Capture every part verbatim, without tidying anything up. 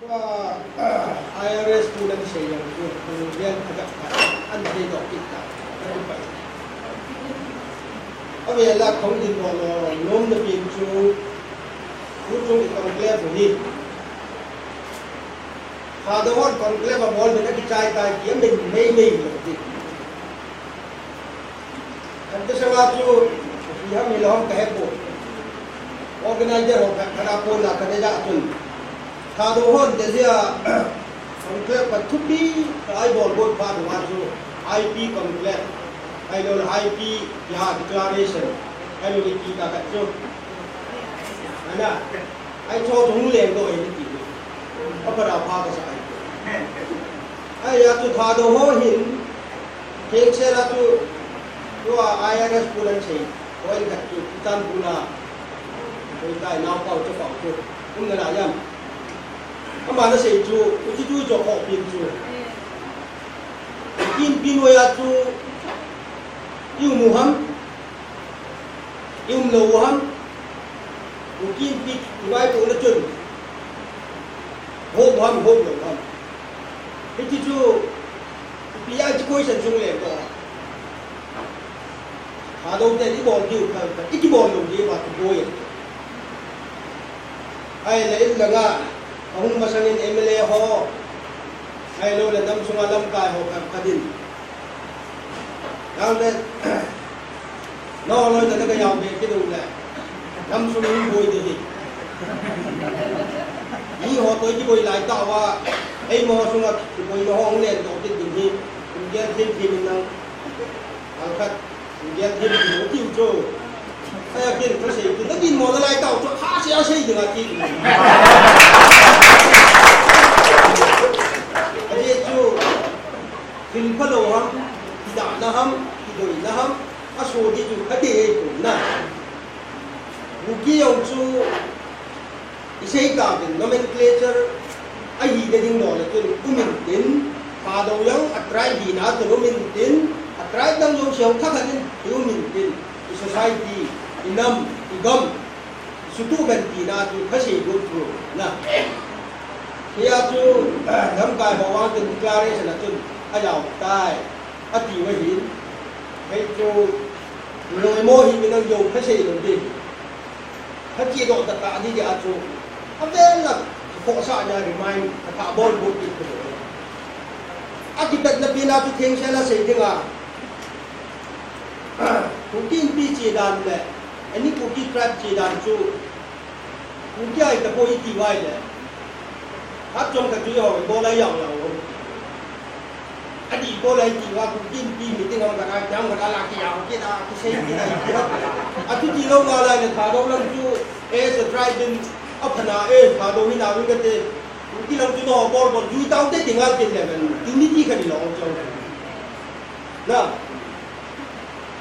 I R S tu nan sei jong chu, tu lian khat khat an thei doh kit ta, kan pai. Avel a khong din bol lo, nom na pin chu, tu chung i conclave u hi. Thadou hon conclave a bol min a kichai tai ti a min mei mei lo ti. Kan te sanga chu, hi ham hi lo ham ka he poi. Organizer ho khat, khat a pon la ka ne ja chun. Thadou hon te zia, conclave khat thupi, ka ai bol bol pha ding a chu, I P conclave. Ai lo I P, ya declaration. Ai lo I P ka ka chu. Ana, ai cho chung leng do ai ti. A pa da pha ka sa ai. Ai ya chu Thadou ho hin, Thengsel a chu, tua I R S pu nan sei, tua in khat chu, Kitan pu na, tua in kai nau pau chu pau chu, um na la yam. Ama na sei chu, u chu tu cho kho pin chu. Kin pin wa ya chu, i um u ham, i um lou u ham, u kin pi, i vai pu na chun, ho u ham, ho lou u ham. Hiti chu, Pi a chi koi san chung le ko. Thadou te i bol diu kha, i ki bol lou diu ba tu boi. Ai le in langa, a hung masang in M L A ho. Ai lo le nam sunga lamkai ho kha, kha din. Yang le, No, no, na ka yau be ki dong le. Nam sung ni boi de hi. Ni ho toi ki boi lai ta wa. Ei mo sung a ki boi mo ho le to ki dong hi. Kum gel thim thim nang. Al khat. Kum gel thim thim ki cho. Ai a kin ko sei ki na kin mo na lai ta cho. Ha sei a sei ding a ki. A ye chu. Thil phalou ham, kidahna ham, kidoina ham, a so di chu kha dei ahi pon na. Kuki jong chu i sei ta ding nomenclature ahi de ding mo le chun um in tin, Thadou jong a tribe hina chun um in tin, a tribe dang jouse jong thakhat in i um in tin, i society, i nam, i gam, Sutu kan tina chu kha sei got thu na. Hiya chu, lamkai ho vang chun declaration a chun a jao tai. A ti va hin. Hei chu loi mo hi min ang jo kha sei lo ding. Kha chi do ta ta ni dia chu. A vel la kho sa nya remind ka tha bol bol ti. A ti bet na pi na chu theng se la sei ding a. Kuki Inpi che dan le, any Kuki tribe che dan chu, Kuki ahi tapoi iti uva ahile, hat chom khat chu eiho, ibola ijao jao u. Adih ibola iti uva, Kuki Inpi meeting a um khat a, kiam khat a la kijao kit a, kisei kit a, iti uva. Atu tilou ngal ahile, Thadou lang chu, as a tribe in, apha na, eh, Thadou hina uvin kate, Kuki lang chu nabol bol, jui tau te ti ngal tin le, unity khat ilou chom. Na.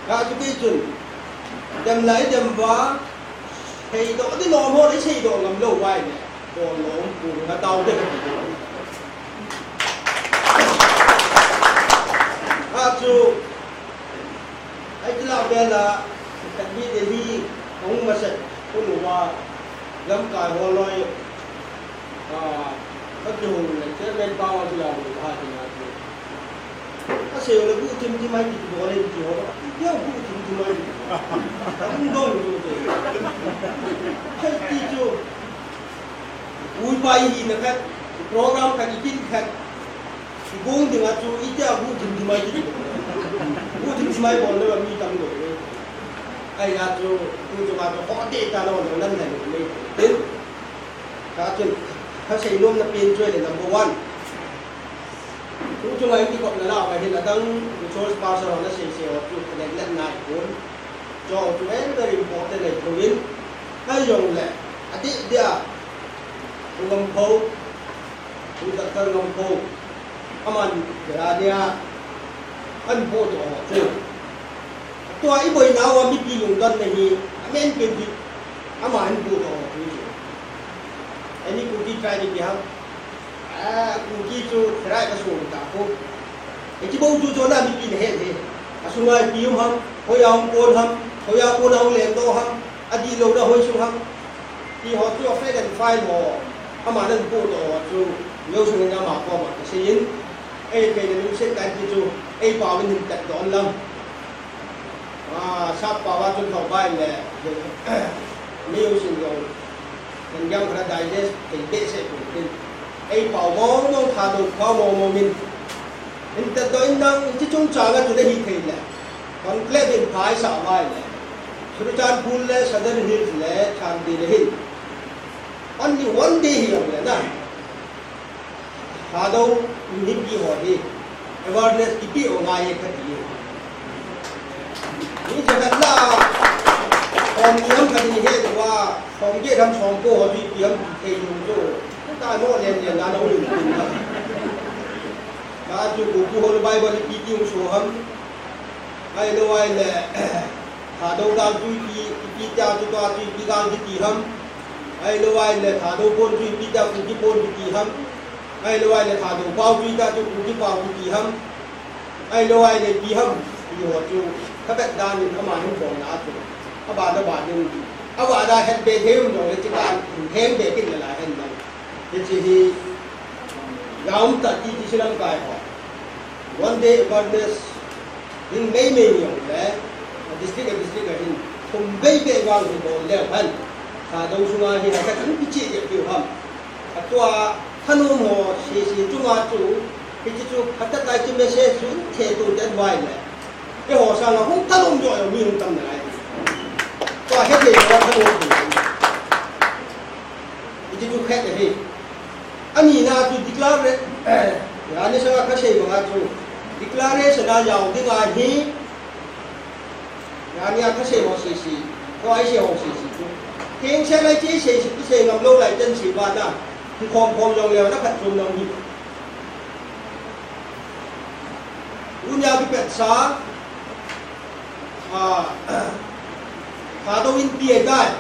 Ka chu kei chun. Dem lai dem uva. Seidoh di nom ho le seidoh ngam lou uva ahile. Bol nom pu nga tau de. Ka chu. Ai ti la vela. Ka mi de hi. Hung masat. Hung uva. Lamkai ho loi. Ah, ka kihou le, chairman pa wa kila le, ha, kila le. Ka sei le, bu thim thim mai ki bol le, ki ho, ki ho bu thim thim mai. Ka bu dong lu te. Hai ti chu. Ui pa i hina khat, program khat, i kin khat. I bung ding a chu, i tia bu thim thim mai ki. Bu thim thim mai bol le, mi tam lo. Ai ya chu, tu chu ma chu, ho te ta lo, lo nan nan le. Tin. Ka chun, ka sei nom na pen chu le number one. Tu chunga i kikopna lah uva hin adang resource person ho na sei sei ho chu connect let nai pon. Chu chu very, very important ahi thou in. Ahi jong le, adih dia, Pu Gampho, Pu Doctor Gampho, aman, dia dia, an po to ho chu. Tua i boina uva mipi lungdon na hi, amen pen hi, ama hin pu to tu chu. Ani Kuki tribe ki ham. Ah, Kuki chu tribe ka sung ta ko. E ki bou chu chu na mipi na he he. A sunga ipi um ham, hoiya um kon ham, hoiya kon a hung leng doh ham, adih lou na hoi sung ham. Ti ho chu a fact and file ho. Ama nan pu to chu, yo sung in ama ko ma ka sei in, ei pe le lu se ka ti chu, ei pa win hin tat don lam. Ah, sap pa wa chu thau bai le, mi yo sing yo, nan jam khara digest, ei pe se pu tin. Ei pa mo mo tha do pa mo mo min. Hin tat do in nang, chi chung cha nga chu le hi thei le. Kon kle din phai sa bai le. Churachandpur le, Southern Hills le, Chandel le hin. Only one day hi jong le na. Thadou mipi ho hi awareness kipe u ngai e kati. Ni jagat la khom ni ham kati ni he wa khom ge dam khom ko ho bi pi ham thei lu to. Ka no len len na no lu tin na. Ka chu ku ku ho Bible ki ti so ham. Ai lo ai le. Thadou gal chu ipi, ipi tia chu tua chu ipi gal kiti ham. Ahilou ahile Thadou pon chu ipi tia Kuki pon kiti ham. Ahilou ahile Thadou pao chu ipi tia chu Kuki pao kiti ham. Ahilou ahile ipi ham. Iho chu. Khavet dan in ama hin bol na chu. Aba da ba din. Aba da het be thei um jong le chi kan heng be kin la hen na. Hiche hi, ga um ta ti ti silam kai ho. One day awareness, ding mei mei ni jong le, district a district a hin, thum bei bei vang hi bol leu hen. Thadou sunga hi, ha ka thum kichi de piu ham. Atua, thanom ho, si si chunga chu, hichi chu, phatat lai chu message chu, the tu den vai le. Eiho sanga hung thanom jo jo mi hung tam nalai. Tua he thei jo thanom tu. Hichi chu khet ahi. Ani na chu declare, ani sanga ka sei banga chu. Declaration a jao ding ahi. Ani a ka sei ho sei sei. Ko ai sei ho sei sei chu. Theng se lai che sei sei, sei ngam lou lai chen sei ba na. Ki khom khom jong le na khat chom jong hi. Tunia kipetsa, ah, Thadou Inpi ahitai.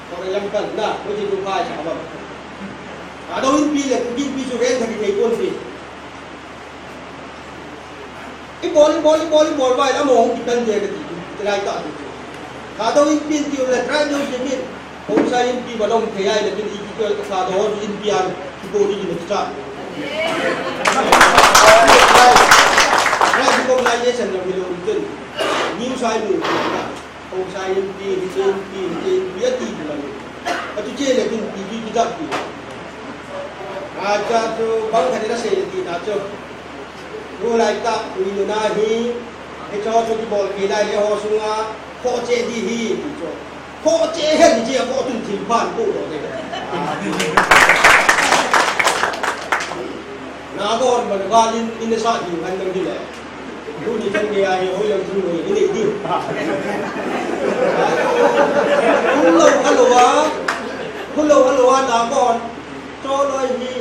For example, na, which is Dubai, Sabah. Thadou Inpi le Kuki Inpi chu rent thei thei pon pi. Ibol, ibol, ibol, ibol, bai la mo hung kitan je kati. Try ta tu. Thadou Inpi ti le try no je min. Khongsai Inpi ba long thei ai le kin i ki ko Thadou Inpi an ki ko ni ni cha. Recognition lo mi lo tin. New sai mi. Khongsai Inpi, Inpi, Inpi, Inpi, ati lo. Atu che le kin ti ki ki ta ki. Acha tu bang kha de la se ti na chu. Tulai tah, ui nuna hi, hicho chu kibol kei lai le ho sunga, khoh cheh di hi, ti chu. Khoh cheh hen di chi a khoh tun thil phan ko lo de. Na ko hon ban valin in sa di han nang di le. Tuni chan gei a hi hoi lang chu lo hi nei di. Khun lo kha lo a, khun lo kha lo a na ko hon. Cho loi hi,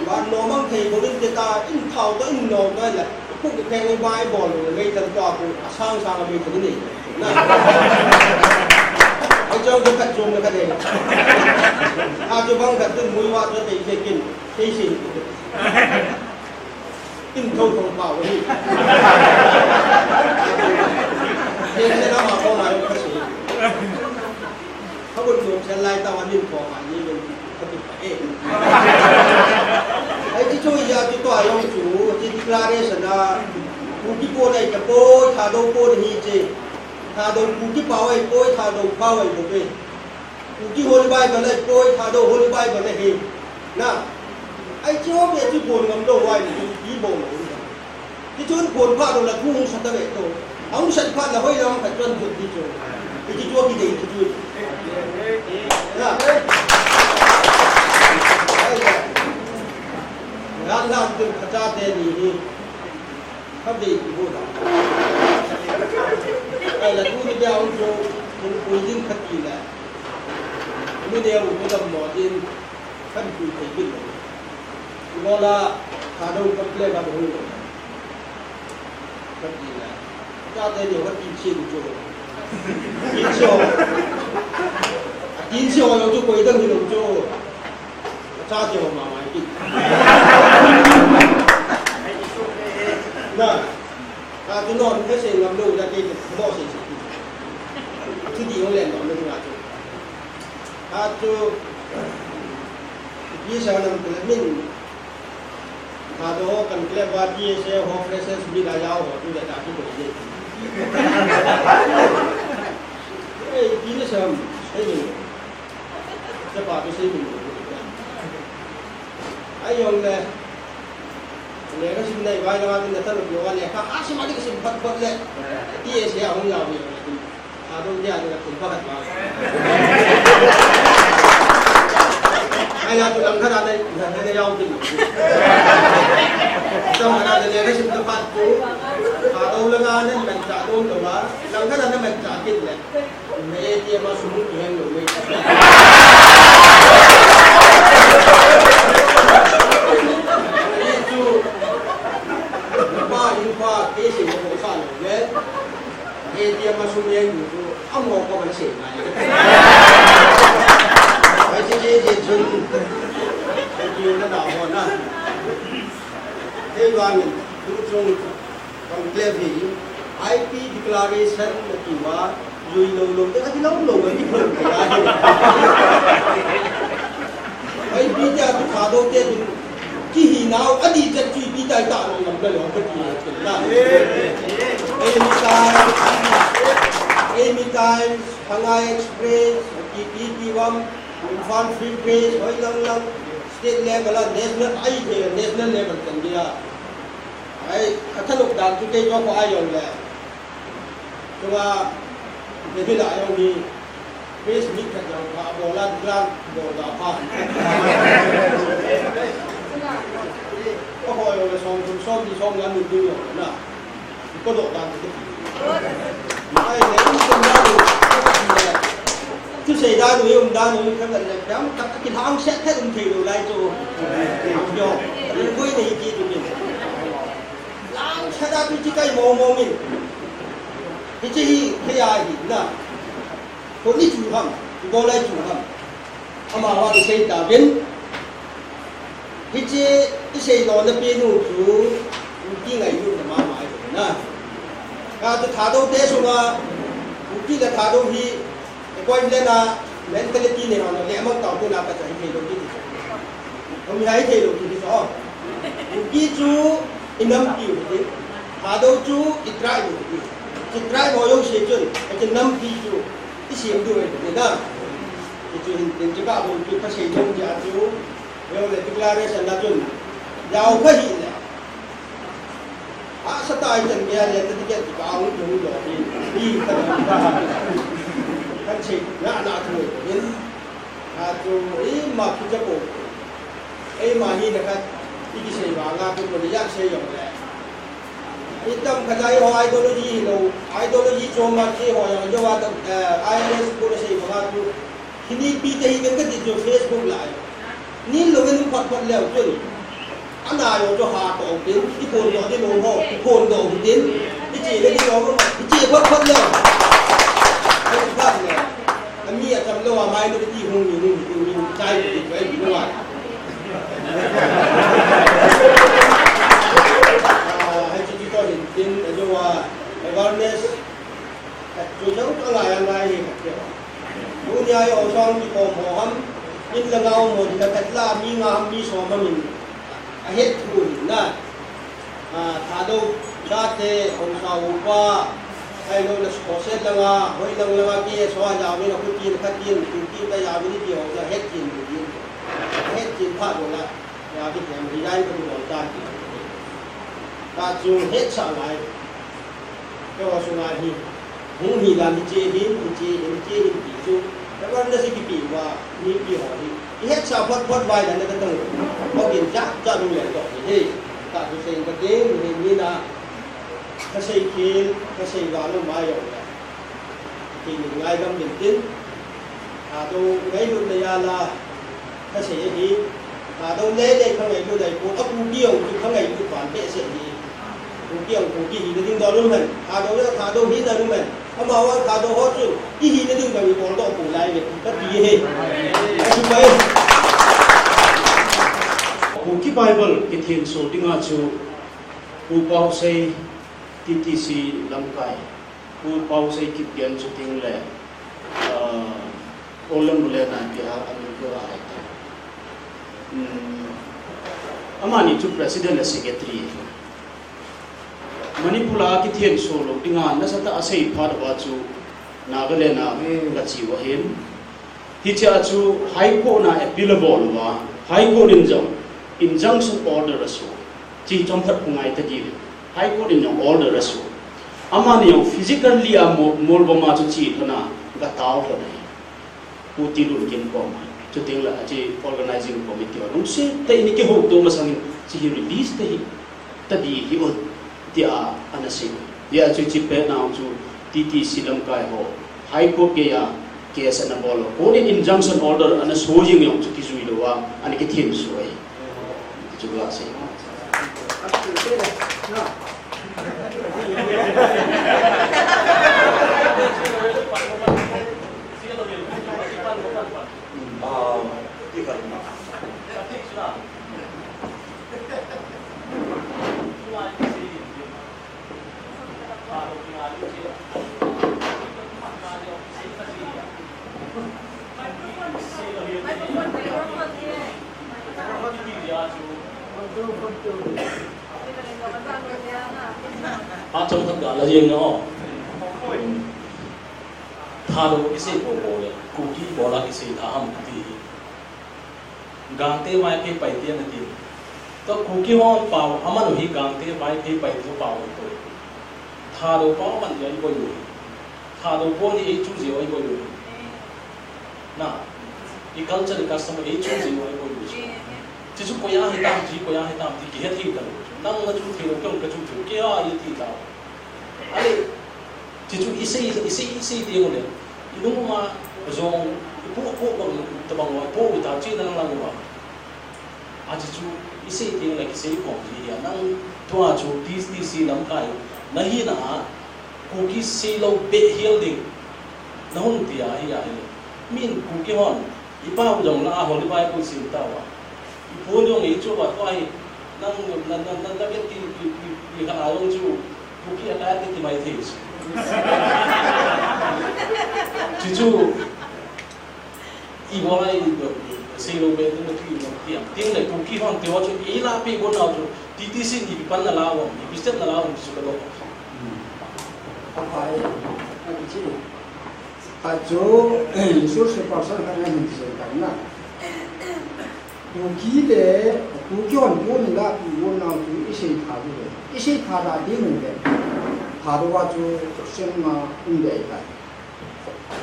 van nom ang thei bou in te ta, in thao to, in nom to le. Pu ki pheng i bai bol lo, mei tan to pu, a sang sang a mei tan ni. Na. Ai chong ke khat chong ke khat de. A chu bang khat tun mui wa to te ke kin, te si. In thou thong pau hi. Te se na ma ko ma yo ka si. Khabun lung sen lai tah a min ko ha ni lung ki khabun pa e. Ai ti chu ya ti to a yong chu ti declaration a. Kuki pon ai ta poi, Thadou pon hi che. Thadou Kuki pao ai poi, Thadou pao ai bou pe. Kuki Holy Bible ai poi, Thadou Holy Bible ai he. Na. Ai chu be chu pon ngam lo wai ni ti bol lo. Ti chun pon pha lo la thu hung sat ve to. Hung sat pha la hoi lam khat chun jot ti chu. Ti chu ki dei ti chu. Ya. Ran ran tu kha cha te ni hi. Kha dei ki ho da. Ai la tu ni dia hung chu hung pui din kha ti la. Ni ne hung ko dam mo din. Kan pui thei kin lo. Ibola Thadou complain kan hung lo. Kan ti la. Ka te ni kan ti chin chu. Tin chu. Tin chu lo chu koi dang ni lo chu. Cha chu ma ma ki. Na. Ka tu non ka se ngam lo da ke mo se se. Chu di ho le no lo na chu. Ka tu. Isa nam kule min. Thadou kan kule ba ti se ho freshers meet a jao ho tu le ta ki ko ni. Ei, ti le sam. Ei ni. Te pa tu sei ni. Ai jong le. Lekha sim nei vai la min na ta lo yo lekha. A sim a di ka sim phat phat le. Ti se a hung jao ni. Thadou dia ni ka tum pa ka ma. Ai la tu lang kha da nei, na nei jao kin. Tum kha da nei ka sim ta pa tu. Thadou la ga nei man cha dou lo ma. Lang kha da nei man cha kin le. Nei ti ma sum ki hen lo nei. Ni tu. Pa in pa ke se ko sa lo le. A T M a sum leng tu, a mo ko man sei mai. Ai, ti, ti, ti, chun. Ti, na, na, ho, na. Hei, vangin, tu, chung, conclave hi, I P declaration, na, ti, va, lui, lo, lo, te, ka, ti, lo, lo, ka, ti, lo, lo, ka, ti. Ai, pi te a tu Thadou te tu, kihi nau, a di chat chu pi tai ta lo lam la lo ka ti na. Ei mi tai, ei mi tai, Pangai Express, T T T one, Imphal Free Press, hoi lang lang, state level a, national, ai, national level kan dia. Ai, a thanop dan tu te jo ko ai yong le. Chunga, David a jong hi, press meet khat jong pha, bol a, bol a, bol a pha. Ka hoi jong le som thum, som li, som nga, ni ding jong na. Ko do dan te. Ai, le, um, tum dan, tu sei dan, um, dan, um, khat le, dam, khat, khat, khat, set, khat, um, thei lo lai chu. Yo, um, koi nei ki, tu, ni. Lang chada tu chi kai mo mo min. Hichi hi, hiya hi, na. Ko ni chu ham, ko lai chu ham. Ama wa ti sei ta bin. Hichi, ti sei lo na pe nu chu, ki ngai nu na ma ma na. Ka tu Thadou te sunga, ki la Thadou hi, Equivalent a mentality nei hon le amang tau tu na ka cha hi thei lo ti ti. Hom hi thei lo ti ti so. Kuki chu i nampi u ti. Thadou chu i tribe u ti. Chi tribe ho jong se chun, a chi nampi chu i sem diu ahi ti na. Ti chu hin tin chu ka hon chu ka sei jong ja chu. Yo le declaration na chun. Jao ka hi le. A sa tai chan gei a le ta ticket pa hung hung lo hi. Hi ka na ka. Kan che na na thu hin. A chu i ma ki cha ko. Ei ma hi na ka i ki sei ba nga ko ko ya sei yo le. I tam ka jai ho ideology hi lo. Ideology cho ma ki ho ya jo wa ta, eh, I R S ko na sei ba nga tu. Hini pi te hi kan ka ti chu Facebook lai. Ni lo ngen phot phot leu chun. Ana yo chu ha to tin, i phon to ni lo ho, i phon to tin. I chi le ni lo ho, i chi phot phot leu. Ai ka le. Ami a cham lo a mai lo ti hung ni hung ni hung ni chai ni chai ni wa. Ah, hai chi chi to ni tin, a jo wa awareness. Chu jong ka ngai a ngai hi ka ti. Tunia i houin kikhom ho ham, in le ngau mo ding a khat la, mi nga ham, mi som ham in a het thu hin na. A, Thadou chate, haosa upa, ahilou le Soset langa, hoi lang langa ki so a jaovin a khuti le khatin, tuti ta jaovin ti ho la het kin ti. Het kin pha lo la, ya ki tem hi jai ko lo ta ti. Ta chu het sa lai. Keiho sunga hi, hung hi dan hiche hin, hiche hin, hiche hin ti chu, awareness kipe uva, mipi ho hi. I hetsah phot phot uva dan na ka tong. Houbung jat jat hung leng toh hi. Ka tu sei ka ding, hi mi na, ka sei khel, ka sei val um mai jong le. Kei ngaidam ding tin. Thadou ngailutna jal a, ka sei ahi. Thadou lele ka ngailut ahi pon, a Kuki jong chu ka ngailut ban behseh ahi. Kuki jong Kuki hina ding don um hen. Thadou jong Thadou hina um hen. Amavang Thadou ho chu i hina ding bang i bol doh pou lai ve. Ka ti ahi. Ka ti pai. Kuki Bible kithenso dinga chu Pu Pausei T T C lamkai. Pu Pausei Kipgen chu ding le, ah, Olam le na pi a, a min ko a hai ta. Amani chu president le secretary. Manipur a kithenso lou dinga nasatah a asei phat uva chu Nagaland a gache u ahin. Hichea chu High Court na appeal abol uva, High Court in jong injunction order aso. Hiche chomkhat khu ngai tadin. High Court in jong order aso. Amani jong physically a Mo-, Molbom a chu che lhon a, gatao lhon ahi. Pu Tilunkim koma. Chuteng le hiche organizing committee ho lungset tah in eikihouto masangin hiche hi release tah hih tadin hih un tia ana sei. Hijeh chun hiche pet nau chu T T C lamkai ho High Court geiya case ana bol u. Court in injunction order ana so jing jong chu kijui lou a, ana kithenso ahi. Chu la sei. Phat chomkhat ga la jeng na o. Thadou kisei popo le, Kuki bola kisei tha ham ti hi. Gangte Vaiphei Paite ana ti. Tua Kuki ho pao, aman u hi Gangte Vaiphei Paite pao ahi. Thadou pao aman jeh a iboi u hi. Thadou pao hi eichu jeh a iboi u hi. Na, i culture, i custom eichu jeh a iboi u hi. Chuchu koi a hitam, chuchu koi a hitam ti kihe thei talou. Nang nachu thei lou, kei jong kachu thei, kei a iti tao. Ale, chuchu isei, isei, isei teng uleh, ilung uva jong, ipoh, poh bang, tabang uva, ipoh u ta, chuti nang lang uva. A chuchu isei teng uleh, kisei khom ji hia, nang tua chu T T C lamkai, nahina a, Kuki seilou beh hel ding, nahung tia hi ahi. Min Kuki hon, ipao jong la a hol, i Bible sim tauva. Ipu jong eichu uva tua hi, nang, na, na, na, na, ki, ki, ki, ki, khat a jong chu, Kuki a kati mai thei chu. Chuchu, ibola i, seilou beh ding ti, ti, tin le Kuki hon, ti ho chu, eila pe gon nau chu, T T C in ipi pan nala uvem, ipi step nala uvem, chu kadoh. Apai, apai chi. Achu, resource person khat na hin sei tan na. Kuki le, Kuki hon pu ni la pi won nau chu isei tha diu ve. Isei tha da ding ve. Thadou a chu seng ma um ve ta.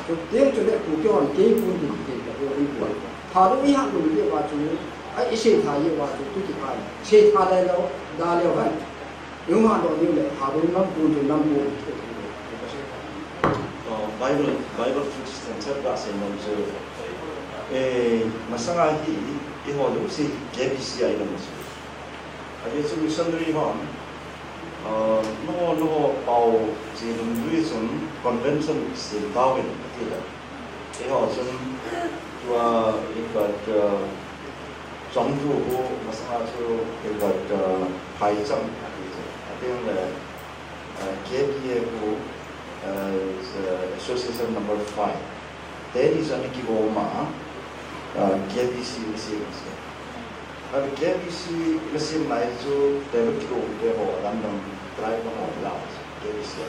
Chuteng chule Kuki hon kei pu ni kei ta ko in ko. Thadou i hah lou ve va chu, a isei tha ye va chu tu ki pa. Sei tha le lou, da lou han. Yung ano ni le, Thadou nam pu ni nam pu ni. Uh, Bible, Bible Food Center ka sei nom chu. Eh, masanga hi, eiho jouse K B C I lam chu. Ajeh chu missionary hon, uh, nangho, nangho pao chi lungdui chun convention sem tauvin, ati le. Eiho chun, tua, ipat, uh, chongtu hu, masanga chu, ipat, uh, phaicham, ati chu. Ati le, Uh, K B A khu, uh, is, uh, Association number five. Teni chu ana kigom a, uh, K B C ana sem a. Ahi K B C ana sem lai chu David Kidong te ho, Lamdang tribe ho la K B C.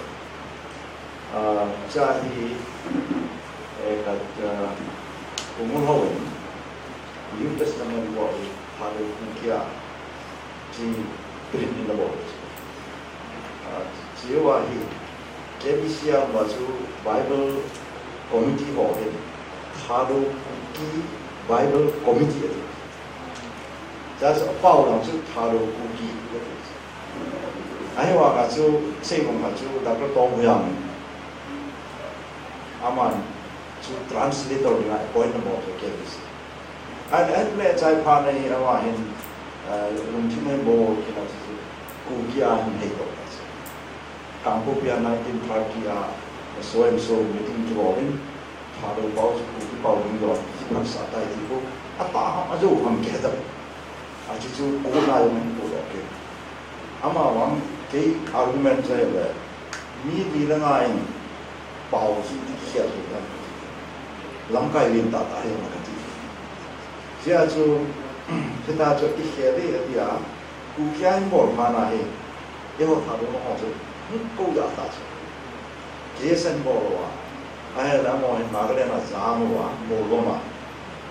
Uh, cha hi, eh, kat, uh, umul ho in, New Testament ho, Thadou Kuki a, chi print in the world. Ah, chi wa hi, K B C a va chu Bible Committee ho hin, Thadou Kuki Bible Committee ati. Cha chu apao lang chu Thadou Kuki ati. Ahi wa ka chu, sei bang ka chu, Doctor Tonghuiang. Aman chu translator dinga appoint na bol chu K B C. An, an le chai pha nei ama hin, eh, lungthim hei bol kina chu Kuki a hin hei to. Kangpokpi a nineteen thirty a so and so meeting kibol in, Thadou pao chu Kuki pao ding don, phat sa tai ti ko, a ta ham a jo ham ke ta. A chu chu ko na yo min ko lo ke. Ama vang kei argument chu ahi le, mi li le nga in pao chu ti khel hi lam. Lamkai lin tah tah hi lam ka ti. Hijeh chun, Hita chu i khel e tia, Kuki a hin bol phat na hi, eiho Thadou ho chu, hmm, ko ja ta chu. Case a hin bol uva. Ahile amaho hin Nagaland a jam uva, Molvom a.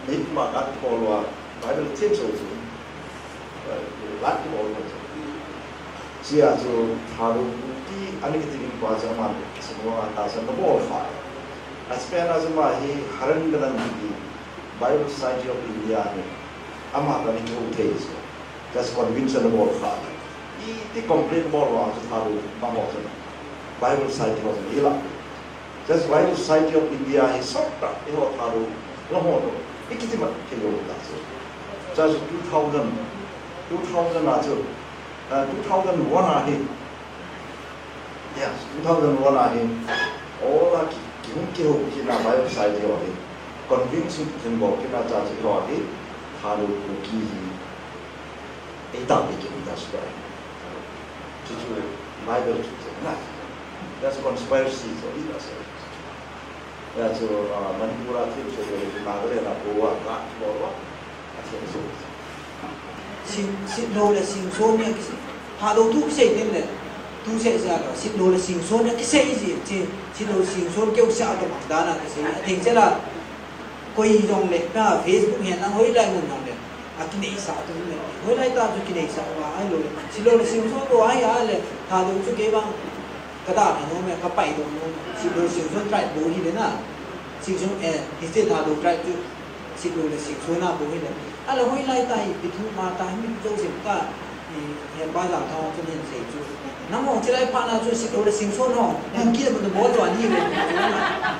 Mikum a gat bol uva, Bible thiem so chu. Gat bol uva chu. Chea chu Thadou Kuki ani kiti ding pa chu aman Singapore a tahsan abol kha. Achaina chu ama hi Haran Ganan kiti Bible Society of India hi ama kani kihou thei chu. Just convention abol kha. Iti complain bol vang chu Thadou amaho chu Bible Society ho chu ila. Just Bible Society of India hi sot ta, eiho Thadou, eiho to, i kiti mat thei lou ta chu. Chua chu two thousand, two thousand a chu, uh, two thousand one a hi, yes, two thousand one a hi, all a ki, ki hung kihou kit na Bible Society ho hi, convincing thim bol kit na chua chu eiho hi, Thadou Kuki hi, ei tao te kit ta chu. Chu chu Bible chu chu na. That's conspiracy chu i la se. Ya chu, ah, Manipur a thil chu le chu Nagaland a Goa ka bol uva. A thil chu. Sing, Sitlhou le Singson nia kisei. Thadou thu kisei tin le. Thu sei sa lo. Sitlhou le Singson nia kisei ji. Chi, Sitlhou Singson keu sa to mang dan a kisei. A thil chu la. Koi jong le, na Facebook hian lang hoilai mun jong le, a kineisah tu le, hoilai ta chu kineisah uva, ahilou le, Sitlhou le Singson bou ahi a le, Thadou chu kei vang, ka da ka nom e, ka pai dou nom e, Sitlhou Singson tribe bou hi le na, Singson, eh, hiche Thadou tribe chu, Sitlhou le Singson a bou hi le, a le hoilai ta hi, ipi thu ma ta hi, mi chu sim ta, He pa Jangthang chun hin sei chu. Nangho chilai phat na chu Sitlhou le Singson ho. Kuki le mun bol lo ani le.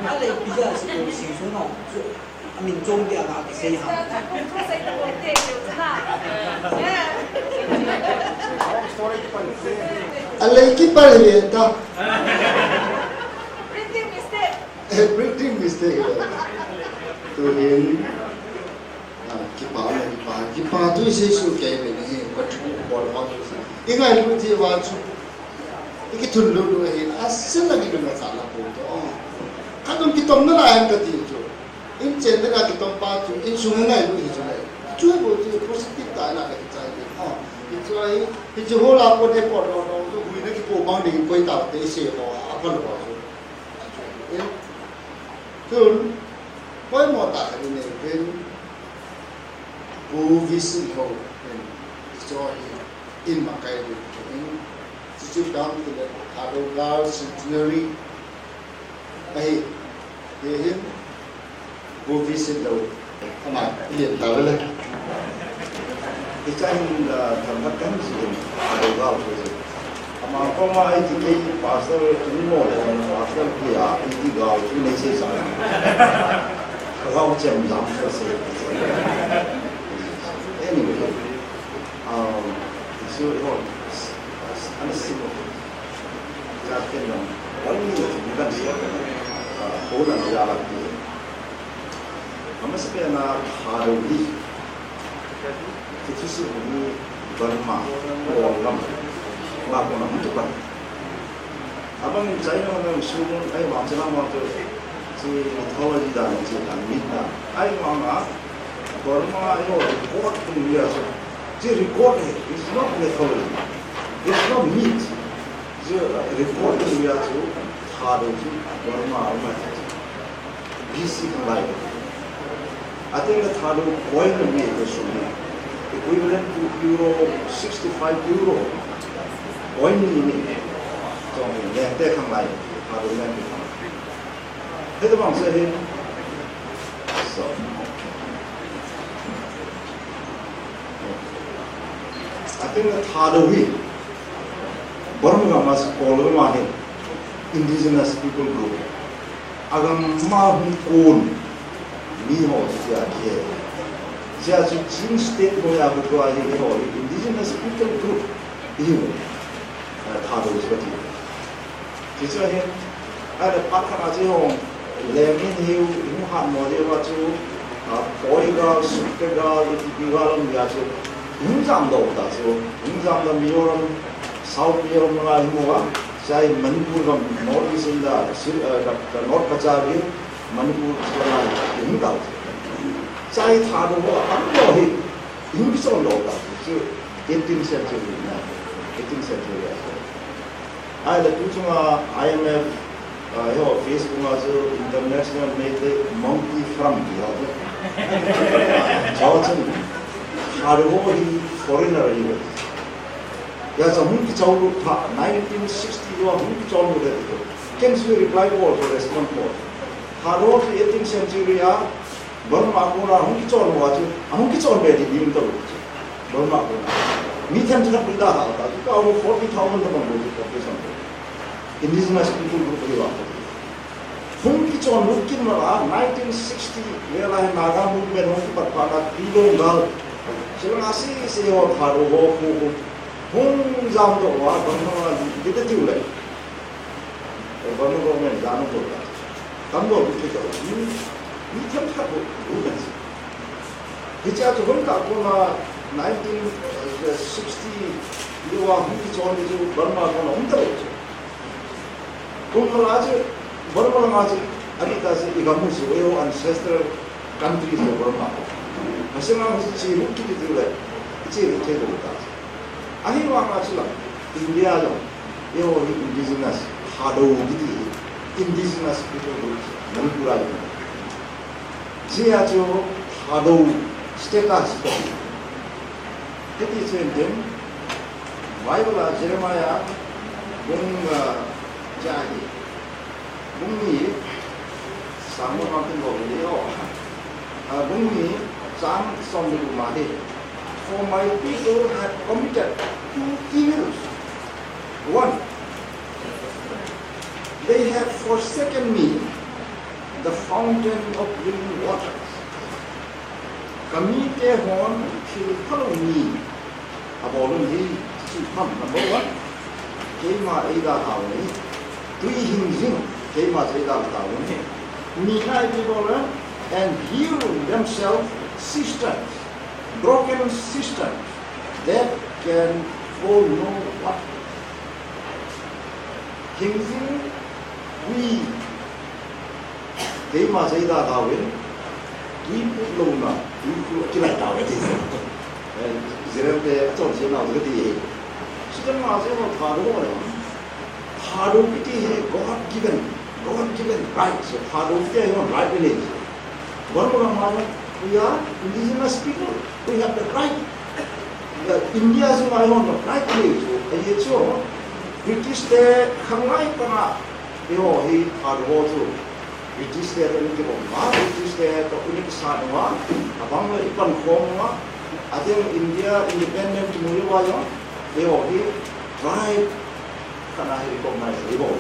Ale pija Sitlhou le Singson ho. Chu amin chom dia ka kisei ha. Ale kipal le ta. Printing mistake. Eh, printing mistake. Tu hin. Ah, kipa le kipa, kipa tu i sei su kei le ni, ka thu ko lo ha tu sa. I ngailut ji uva chu. I kithunlut u hi, a sen la kilu na sa la po to. Ka dong kitom na la em ka ti chu. In chen na ka kitom pa chu, insung ngailut hi chu le. Chu bo chu positive ta na ka kichai ni. Oh, i chu ai, i chu ho la ko de ko lo lo chu hui na kipo bang ding koi ta te se ho, a pa lo chu. Tun, poimo tah khat i nei uvin, Pu V C Lhou in, i chaw hi, in makai lut in, chuchu dang tile, Thadou Girls Centenary, ahi, hi hin, Pu V C Lhou, ama, i lian ta le. Hiche hin, ah, themkhat kahin sei in, Thadou Girls chu. Ama koma ahi ti kei pastor, tuni mo le pastor kei a, ahi ti Girls chu nei sei sa. Ka Girls chem jam sa sei. Anyway, um, so, you know, ana sei mo. Ka ken jam, one minute, ni kan sei. Ah, ko na ya la ki. Amasapen a Thadou hi, kithusim hi Burma, Kawlgam, ama kona hung kipan. Abang China ho, Sumun, ahivang China ho chu, chi mythology dan, chi dan, myth dan. Ahivang a, Burma, eiho record kum dia chu, chi record hi, it's not mythology, it's not myth. Chi record kum dia chu, Thadou chu, Burma, ama. B C khanglai. Ateng le Thadou coin na mi ko sum ni. Equivalent to euro, sixty-five euro. Coin ni ni. Chong ni, lengte khanglai. Thadou lengte khanglai. Hita bang se hin. So. Ateng le Thadou hi. Burma gam a, Kawlgam a hin. Indigenous people group. Agam a hung kon miho chu tia kihe. Chea chu Chin State bou a hu tua hi, hiho hi indigenous people group hi. Ah, Thadou chu kati. Chuche chu ahi, ahile phat khat a chu hiho, leng in hiu, hung hat mo jeh uva chu, ah, Poi gal, Sukte gal, iti pi gal um jeh a chu, hung jam doh ta chu, hung jam doh Mizoram, South Mizoram langa hi mu a, chai Manipur gam North East in the, si-, uh, the, the North Cachar Hills, Manipur, Cachar Hills, hi dau. Chai Thadou ho, an lo hi. Hung kichon lou ta chu eighteenth century na, eighteenth century a. Ahile tu chunga I M F, ah, eiho Facebook a chu International Meitei Monkey Forum ti ho chu. Chua chun Thadou ho hi foreigner ahi. Hijeh chun hung kichon lut pha nineteen sixty a hung kichon lut le tu. Ken chu reply bol chu, respond bol. Thadou chu eighteenth century a Burma kona hung kichon uva chu, ahung kichon be ding ding talou chu. Burma kona. Mi themkhat bou da ha ta chu, ka forty thousand tabang bou chu population. Indigenous people group ahi uva. Hung kichon lut kit ma a, nineteen sixty vel a Naga movement hung kipat phat a, Pi Longdal. Chulanga sese ho Thadou ho khu khu. Hung jamdoh uva, Burma lut kit ta tiu le. Burma government jana bol ta. Tamjo lut kit ta. Mi, mi themkhat bou lut ta. Hichea chu hung kah kona nineteen sixty uva hung kichon di chu Burma kona um talou chu. Kum khat a chu Burma langa chu adih ta chu i gam u chu eiho ancestral country chu Burma. Masanga chu che lut kit ti le, che lut thei lou ta. Ahivanga chu la India jong eiho hi indigenous, Thadou kiti hi indigenous people group, Manipur a jong. Hijeh a chu Thadou status ko. Hiti chen tin, Bible a Jeremiah bung, ah, ja hi. Bung ni, Samuel Mountain Bible ni o. Ah, bung ni, Psalm som ni bung ma hi. For my people have committed two evils. One, they have forsaken me, the fountain of living waters. Kamite hon thil phalou ni abol u hi chu ham, number one. Keima eidalhau ni. Tui hing jing, keima eidalhau ni. Ni nai ni bol, and hew themselves cisterns, broken cisterns that can hold no water. Hing jing, tui Keima eidalhau in, tui put louna, tui put kilai tau e ti. Eh, Israel te achonse nau te ti e. Chuteng ma chu Thadou le. Thadou kiti hi God given, God given right. So Thadou kiti hi right village. One more man, we are indigenous people. We have the right. The India chu eiho right village. Ahi chu British te khanglai pana Eiho hi Thadou ho chu British te toh i kibang uva, British te toh i kisa uva, abang le i pankhom uva, adeh India independent mu uva jong, eiho hi tribe khat a hi recognize i bol.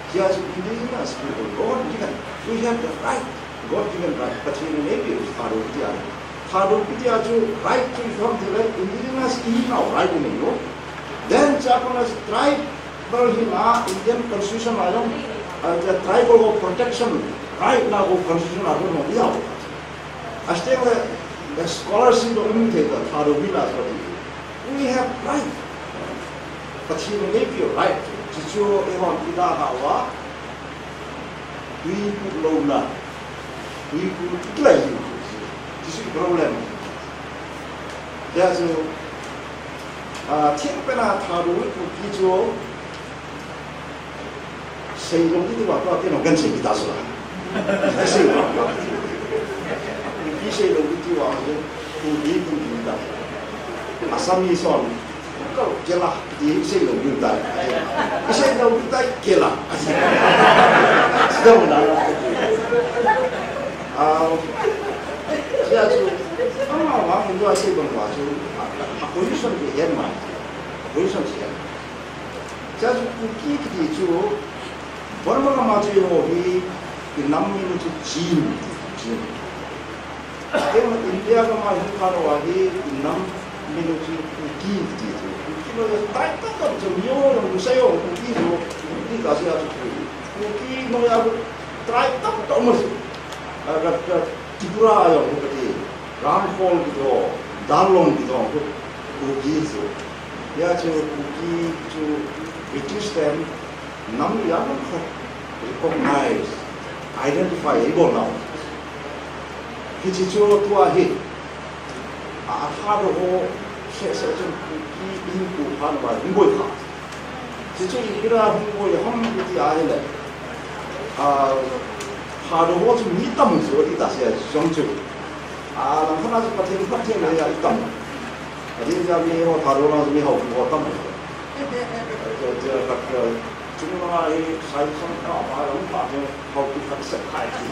Hijeh chun indigenous people, God given, we have the right, God given right, Pathen in eipeh u Thadou kiti a. Thadou kiti a chu right chu i ham tile indigenous i hinau right i nei u. Then chapang a tribe Tribal hina Indian Constitution a jong, uh, the tribal ho protection right na ho Constitution a jong i jao. Asiteng le, the scholarship of India, the Thadou hina so we have right. Pathen in eipeh u right. Chuchu eihon i dalhau a. Tui put louna, tui put kilai u. Chuchu problem. Hijeh chun, ah, thil pen a Thadou Kuki chu seilou ding tia tua ken jong kan sei ding ta chu la. Seilou. Kuki seilou ding tia chu Kuki, Kuki ta. Assamese hon Kela, ti seilou ding tai. Seilou ding tai, kela. Seilou na. Ah, hijeh chun, ama vang in tua sei bang uva chu, a, a position hi hen mai. A position hi hen. Hijeh chun Kuki kiti chu, Burma gam a chu eiho hi, i nam min u chu Chin, Chin. Keiman India gam a hung khan uva hi, i nam min u chu Kuki ti chu. Kuki noi a tribe tamtah chu, Mizo jong, Lusei jong, Kuki chu, Kuki kasei a chu Kuki. Kuki noi a tribe tamtah um a chu. A, ka, ka, Tripura jong, Kuki. Ramkhol kiti ho, Darlong kiti ho, Kuki chu. Hijeh chun Kuki chu British ten Nam li a man khat recognize, identify eibol nau. Hiche chu tua hi, A Thadou ho seh seh chun Kuki in ku phan va hung boi kha. Chuchu ipi a hung boi ham iti ahile, a, Thadou ho chu mi tam chu ati ta seh jong chu. A, langkhat a chu Pathen phatthei le a i tam. Adeh a mi ho Thadou lang chu mi hao ho tam. Chu, chu, chu, Chunga hi sai kham ka ba lam pa chu hao tu khat sep khai chu.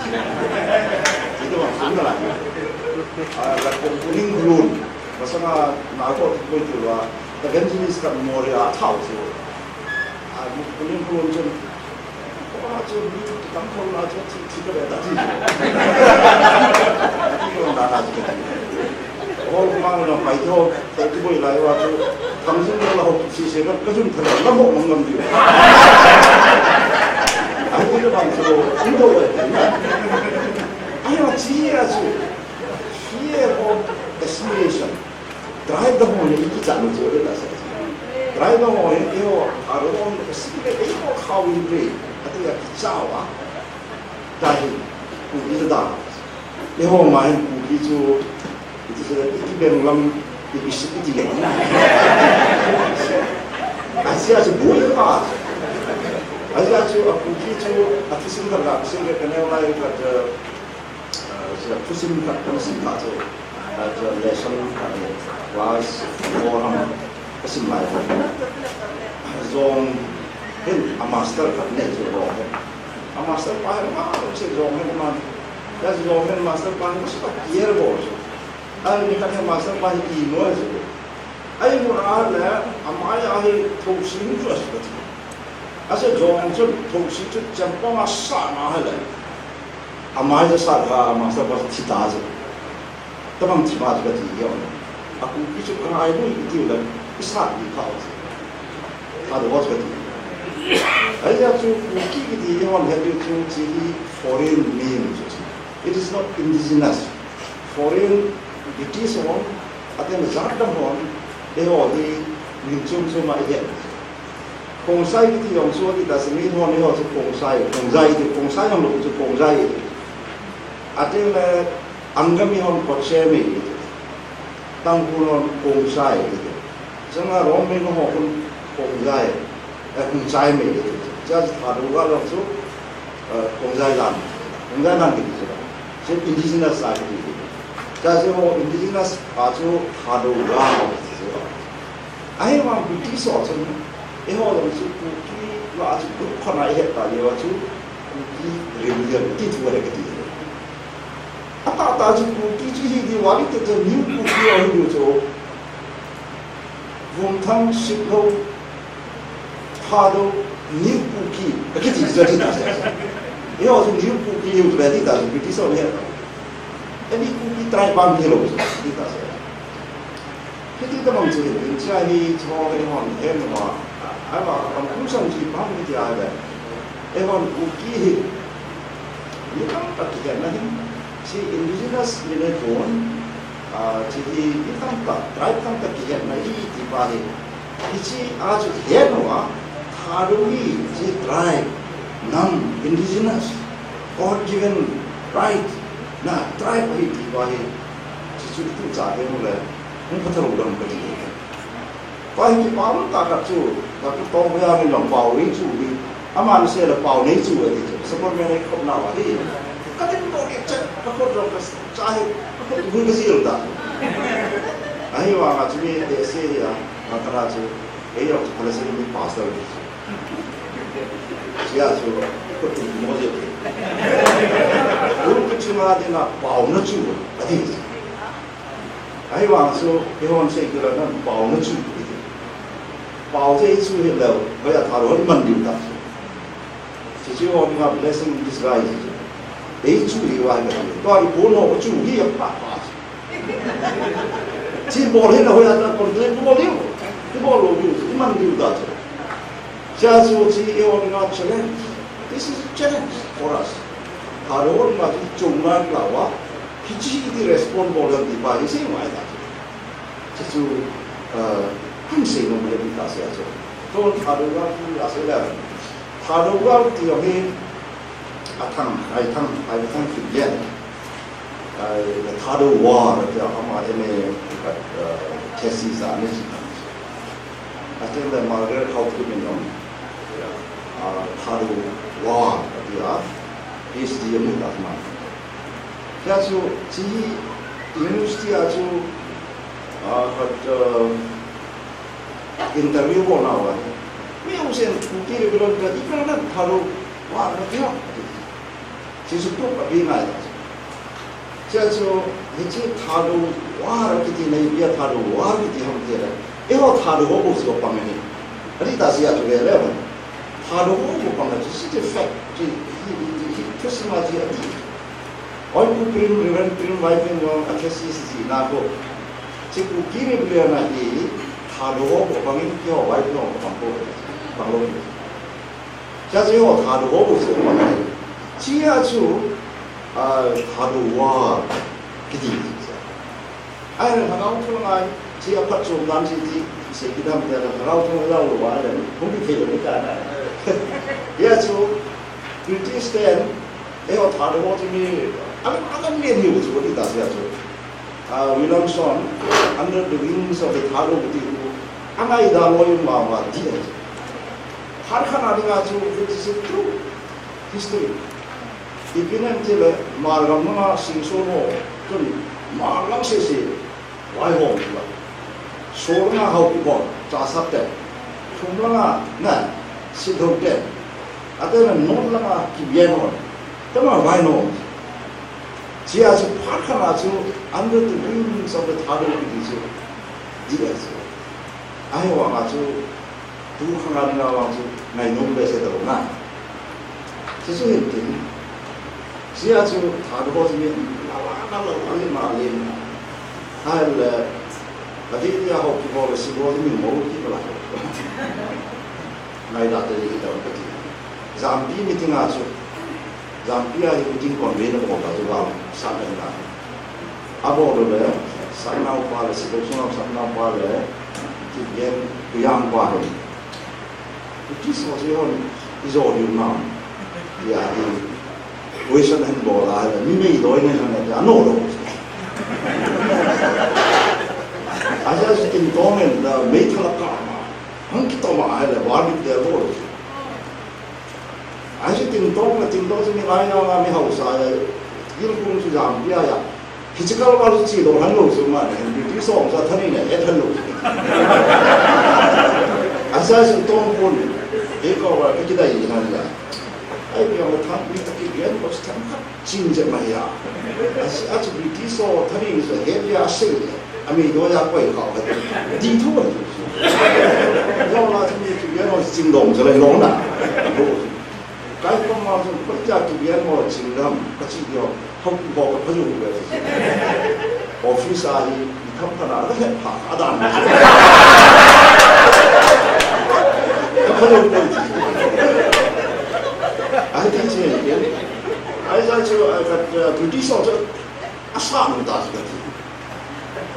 Chu tu bang sung na lai. A, ka kong Pu Ningkholun. Masanga na ko tu koi tu la. Evangelist ka Moria thao chu. A, Pu Ningkholun chu. Ko a chu mi tu tam ko la chu thi, thi ka be ta thi. Ko na na chu. Hol mang na pai tho, pai tu boi lai va chu, thang jing la ho si se na, ka jun tha la ho mang ngam diu. Ai ko bang chu, in do le na. Ai ma chi a chu. Fear of assimilation. Tribe da ho ne ki cha no chu le ta sa. Tribe da ho ne ho, a ro assimilate, ho khao in pe. Ati a ki cha wa. Tahi, Kuki chu da. Eiho ma hin Kuki chu, iti chu, iti beng lam, iti si, iti beng. Asia chu bui pa. Asia chu, a Kuki chu, a thusim khat la, thusim khat ka neo lai khat, eh, eh, thusim khat ka sim khat chu, eh, lesson khat, class four ham. Ka sim lai. Jong hin a master khat nei chu jong hin. A master pa hin ma che jong hin ma. Ya jong hin master pa hin ma sa kier bol chu. Ai ni khat hin master pa hin i no chu. Ai mu a le a mai a hi thosi chu a sa chu. A se jong chu thosi chu chempong a sa na ha le. A mai ja sa kha a master pa thi ta chu. Tabang thi ma chu ka ti hi a. A Kuki chu ka ngai lui i tiu le, i sa ni kha u chu. Thadou ho chu ka ti. Ahi a chu Kuki kiti hi hon he diu chu chi hi foreign name chu chi. It is not indigenous. Foreign British hon, a ten jat dang hon, eiho hi min chom chom a i het. Khongsai kiti jong chu a ti ta si mi hon eiho chu Khongsai, Khongsai ti, Khongsai jong lo chu Khongsai ti. A ten le Angami hon Kocheme i ti. Tangkhul hon Khongsai i ti. Changa Rongmei ho hon Khongsai, eh, Khongsai me i ti. Cha chu Thadou gal chu, eh, Khongsai lam. Khongsai lam kiti chu. Chu indigenous a kiti. Cha chu ho indigenous a chu Thadou gal kiti chu. Ahivang British ho chun, eiho jong chu Kuki la chu group khat a i het ta leh chu Kuki rebellion ti thu a he kati. Atah tah chu Kuki chu hi di vali te chu New Kuki a hi di chu. Vumthang, Sitlhou, Thadou, New Kuki. Akiti chu ati ta se. Eiho chu New Kuki hi u le ati ta se. British ho le. Any Kuki tribe bang hi lo ati ta se. Hiti tabang chu hin, hin cha hi cho le hon hen ma. Ama, am kum sang chi pam hiti a le. Eiho Kuki hi. Ni tam tak kihen na hin. Chi indigenous ni le kon. A, chi hi ni tam tak, tribe tam tak kihen na hi ti pa hi. Hichi a chu hen wa. Thadou hi, chi tribe. Nam, indigenous. God given right. Na, tribe hi ti pa hi. Chi chu tu cha de mu le. Hung phatah lou dam ka ti. Tua hi kipah um tah khat chu, Doctor Tongvang in jong pao nei chu hi, aman sei le pao nei chu ati chu, Superman ei khop nau ahi. Ka tin to ke chet, ka khut jong ka cha hi, ka khut gui ka jil ta. Ahivang a chu mi te se hi a, a ka na chu, ei jong chu Palestine mi pastor ni chu. Sia chu, khut mo je ke. Ul ku chu ma de na pao na chu, ati chu. Ahivang chu, eihon sei kila nan pao na chu iti. Pao chu ei chu hi lou, hoiya Thadou hon man diu ta chu. Chu chu hon nga blessing in disguise chu. Ei chu hi vai ka chu. Tua i pon ho chu hi a pa pa chu. Chi bol hi na hoiya na kon le bol diu. Chi bol lou diu, i man diu ta chu. Cha chu chi eihon nga challenge. This is a challenge for us. Thadou hon nga chu chung na la wa. Hichi iti respond bol ding ti pa hi sei mai ta. Chu chu, ah, han sei nom le ta se a chu. Ton Thadou gal tu a sei le. Thadou gal ti jong hi a thang, ai thang, ai thang ki yen. Ai, the Thadou War, tia ama M A, uh, thesis a ana jih. Atile Margaret Houghton in jong, uh, Thadou War, tia PhD amu ta ma. Tia chu, chi university a chu, uh, khat, uh, interview bol nauva, mi hung sen Kuki Rebellion ka, ipi na Thadou War na tia. Chi chu tup a pi ngai ta. Tia chu, hiche Thadou War kiti na ipi a Thadou War kiti ham tile, eiho Thadou ho bou chu apang ahi. Adih tah jeh a chu vele. Thadou ho bou pang a chu, hiche fact, hiche, hi, hi, hi, hi, thusim a chu adih. Oi, Pu Prim, Reverend Prim Vaipin jong a thesis jih na ko. Hiche Kuki Rebellion a hi Thadou ho bou pang in, keiho Vaipin ho bou pang ko. Pang lou. Tia chu eiho Thadou ho bou chu pang ahi. Tia chu, ah, Thadou War kiti. Ahile Lhagao Theng a, chi aphatchom dan chi ti, sei kit dam tia Lhagao Theng a jao lou va le, hung kithei lou ni ta na. Tia chu, British ten, eiho Thadou ho chu mi, alam, alam len hiu chu, ti ta sia chu. Ah, Williamson, Under the Wings of the Thadou ti chu, angai da loi ma ma ti. Phat khat a dinga chu, which is a true history. Ipi na em tile, Hmar gam langa Singson ho, chun Hmar lang sese vaihom uva. Sol langa Haokip ho, Chassad te. Thum langa, na, Sitlhou te. Atena North langa Kipgen ho. Tama vaihom. Tia chu phat khat a chu Under the Wings of the Thadou kiti chu. Dia chu. Ahivanga chu Tu khang a dinga vang chu ngainom behseh talou na. Chu chu hin tin. Tia chu Thadou ho chu mi la la la la la le ma le na. Ahile, kati tia Haokip ho le Sitlhou ho chu mi mo ki la. Ngaida te hi ta kati. Jampi meeting a chu. Jampi a hi meeting convene abol ta chu gal sat le na. Abol le, Satnao pa le, Sitlhou sunga Satnao pa le, Kipgen, Tuijang pa hi. British ho chu hon, ijo diu nam. Tia hi, question ahin bol a, mi meidoi ne han tia, ano lo. Aja chu tin tong en, meithal a kap ma. Hung kitom a, ahile, war declare bol. Ahi chu tin tong le tin tong chu mi ngai ngai mi hausa ya. Gil kum chu jampi a ya. Hiche kal val chu chi lou han lou chu ma ne. British ho chu thaneina het han lou. Asa chu tong pon. He ko wa ka kidai han ya. Ai pi ang than mi ta Kipgen ko than khat. Chin jep ma hi a. A chu, a chu British ho thaneina chu het le a sei le. A meidoi a koi kha u hi. Di thu a. Jong la chu mi Kipgen ho chin dong chu le long na. Kai pam ma chu koi ja Kipgen ho chin dam ka chi dio. Haokip ho ka phajo u le. Office a hi i tham thana ka het pha a dan. Ka phajo u le. Ai ti che. Ahi chu, a, ka, a, British ho chu asat nu ta chu kati.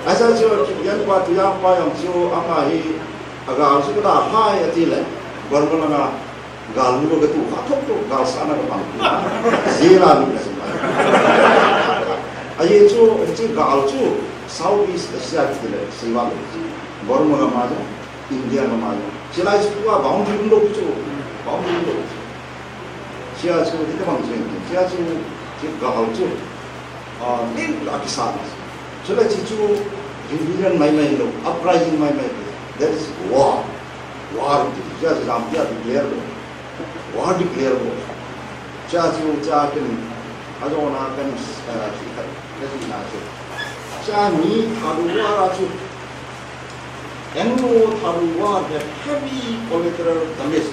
Ahi chu, Kipgen pa, Tuijang pa jong chu, ama hi, agal chu kada hai ati le, Burma langa, gal nu katu, kha thok thok, gal sana kapang. Jail a lu na chu. Ahi chu, chu gal chu, South East Asia kiti le, Siwa le. Burma gam a jong, India gam a jong. Chilai chu tua boundary um lou chu, boundary um lou chu. Tia chu, hiti bang chu, tia chu, ti gal chu, ah, nin la kisa. Chule chi chu, rebellion mai mai lou, uprising mai mai lou. That is war. War ti, tia chu lam tia declare lou. War declare lou. Tia chu, tia ken, ajona ken, ah, ti khat, ti na chu. Tia ni, Thadou war a chu, Anglo-Thadou war had heavy collateral damage,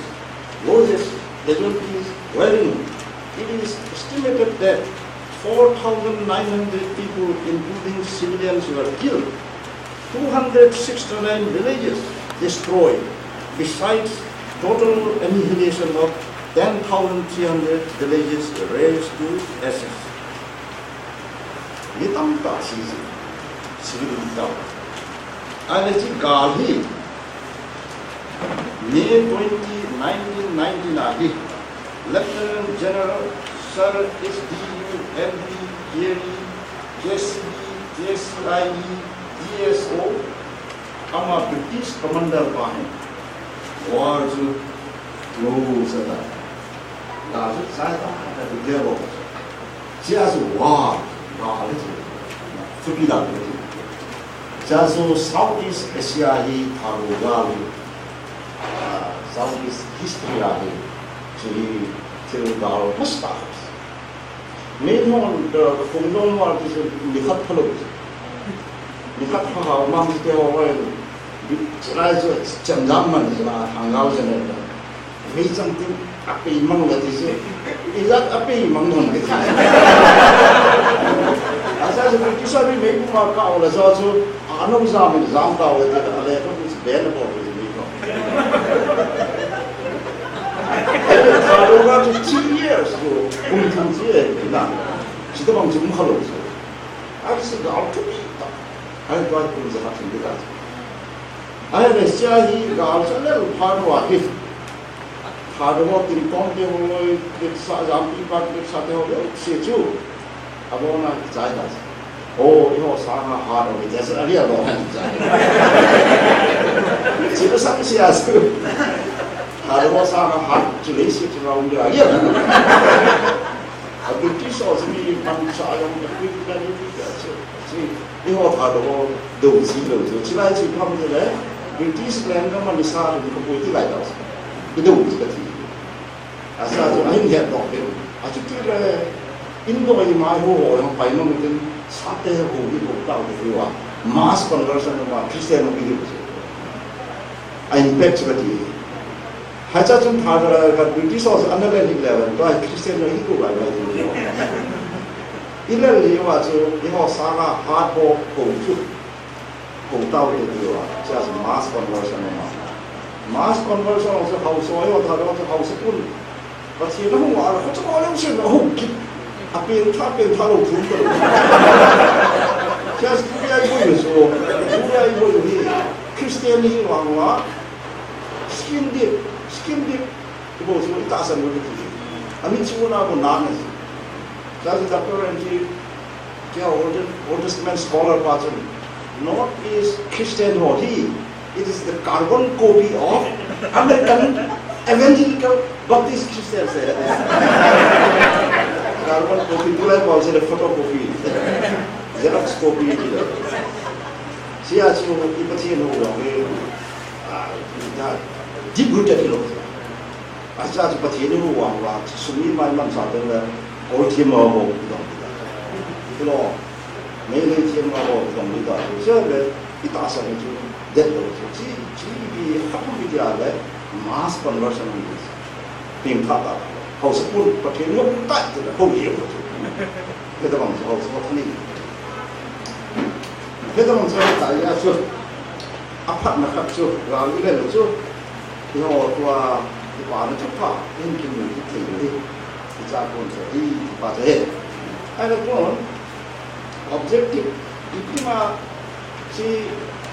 losses, casualties, wherein it is estimated that four thousand nine hundred people, including civilians, were killed, two hundred sixty-nine villages destroyed, besides total annihilation of ten thousand three hundred villages razed to ashes. Mi tamtah si, si, si mi tam. Ahile chi gal hi, May twenty, nineteen ninety na hi, Lieutenant General Sir H D U L D Carey K C B, K C I E, D S O, ama British commander pa hi. War chu close ta. Gal chu chai ta, ta declare bol. Sia chu war, gal chu. Thupi gal chu. Sia chu Southeast Asia hi Thadou gal hi. Ah, Southeast history a hi. Chu hi thil gal must ta. Meilhon, eh, Khongdong War ti chu nikhat phalou. Nikhat pha hao mang chu te ho oi. Chulai chu chemjam man chu na thanggal chu ne. Meichang tin apeimang le ti chu. Ijat apeimang non ke. Asa chu British Army meipum a kah le chu chu anung jam in jam tau le ti le ko chu ben ko chu ni ko. Thadou chu three years chu kum thum chi e na. Chutobang chu um khalou chu. Ahi chu gal thupi ta. Ahi tua kum ja khat thum ta. Ahile sia hi gal chu lel phat uva hi. Thadou ho tin tong te ho loi, te sa jam pi pa te sa te ho loi, sia chu. Abona chai ta. O, eiho sanga hat o, tia chu aria lo han chai. Chi ba sang sia chu. Thadou ho sanga hat chu lei sia chu raun dia aria. A British ho chu mi pan cha jong ka pi ka ni pi ka chu. Chi, eiho Thadou ho dou chi lou chu. Chulai chu pham te le, British leng ka man sa ka pui ti lai ta. Ka dou chi ka ti. Asa chu ahin het doh kit. Achuti le, Indo i mai ho ho jong pai nom tin, sate ho hi ho tau te hi wa. Mass conversion ma Christian ho hi ho. A impact chu ka ti. Haicha chun pha ka, ka British ho chu ana le hi le, tua Christian ho hi ho lai lai ti. I le le wa chu, eiho sanga hat ho ho chu. Ko tau te ti uva, chia chu mass conversion ma. Mass conversion chu hausa, eiho Thadou chu hausa pun. Pathen a hung a, ko chu ko leu sen a hung kit. A pen tha, pen tha lou thum ta lou. Chia chu tua i boi chu, tua i boi hi. Christian hi vang uva, skin deep, skin deep. Ibo chu i tahsan lou ti. Amin chu na ko na na. Chia chu Doctor N G Kei Old, Old Testament scholar pa chun, not is Christian ho hi, it is the carbon copy of American Evangelical Baptist Christians. Carbon copy, tulai pa se photocopy, xerox copy ti le. Chia chu i Pathen ho jong hi, ah, deep rooted hi lou. Acha chu Pathen in hu vang uva, sum imai man sa teng le, Kolthem a ho dong. Ti lo, Meitei them a ho dong ni ta. Chu le, i tahsan chu, det lo chu. Chi, chi bi, khat bi ti a le, mass conversion ni. Ping kha ta. Hausa pun, Pathen in hu ta, ti le, ho ye ho chu. Kei ta bang chu, hausa pun ni. Kei ta bang chu, ta ya chu. A phatna khat chu, gal i le lo chu. Eiho tua, kipana thupha, in kimu kithei u hi. Kicha kon chu hi, kipa chu hi. Ahile kon, objective, ipi ma, chi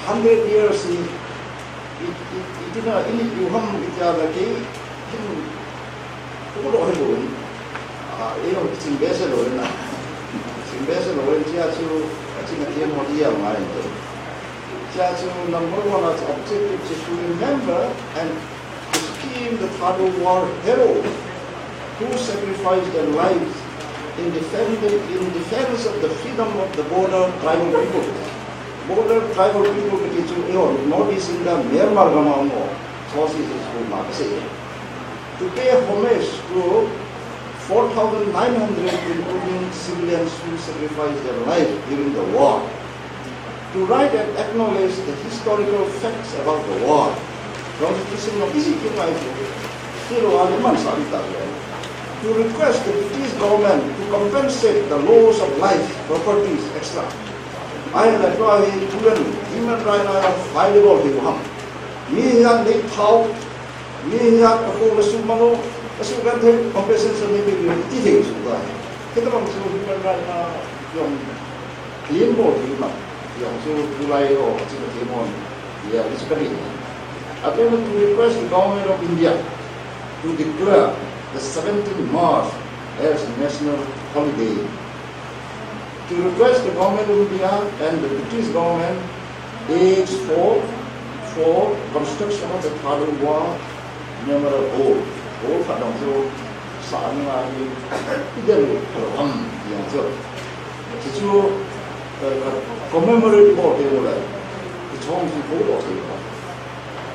hundred years hi, i, i, ipi na, i, i ham, itia la kei, hin, ko do he lo. Ah, eiho, chim be se lo na. Chim be se lo, chia chu, chi na kei mo dia ma. Chia chu number one a chu objective chu to remember and esteem the Thadou War heroes who sacrificed their lives in defending, in defense of the freedom of the border tribal people. Border tribal people kiti chu eiho North East India Myanmar gam a um ho. Sources is who ma ka sei. To pay homage to four thousand nine hundred, including civilians who sacrificed their lives during the war. To write and acknowledge the historical facts about the war. Constitution of easy to write. Ti lo a le man sa ta le. To request the British government to compensate the loss of life, properties, et cetera. Ahile tua hi U N human rights a violation hi u ham. Mi hiya nei thao, mi hiya ka ko la su mano, ka su kan thei compensation nei pe ti thei su ta. Kei ta bang chu human rights a jong Claim bol thei ma, jong chu tulai ho, chu ka claim hon, ya, chu ka claim. Apen to request the Government of India to declare the seventeenth March as national holiday. To request the Government of India and the British government aids for, for construction of the Thadou War Memorial Hall. Hall khat dang chu sa ni ngai ni, i del u phalou ham ti jong chu. Chu chu, eh, commemorate bol te u le, i chong chu bol lo chu.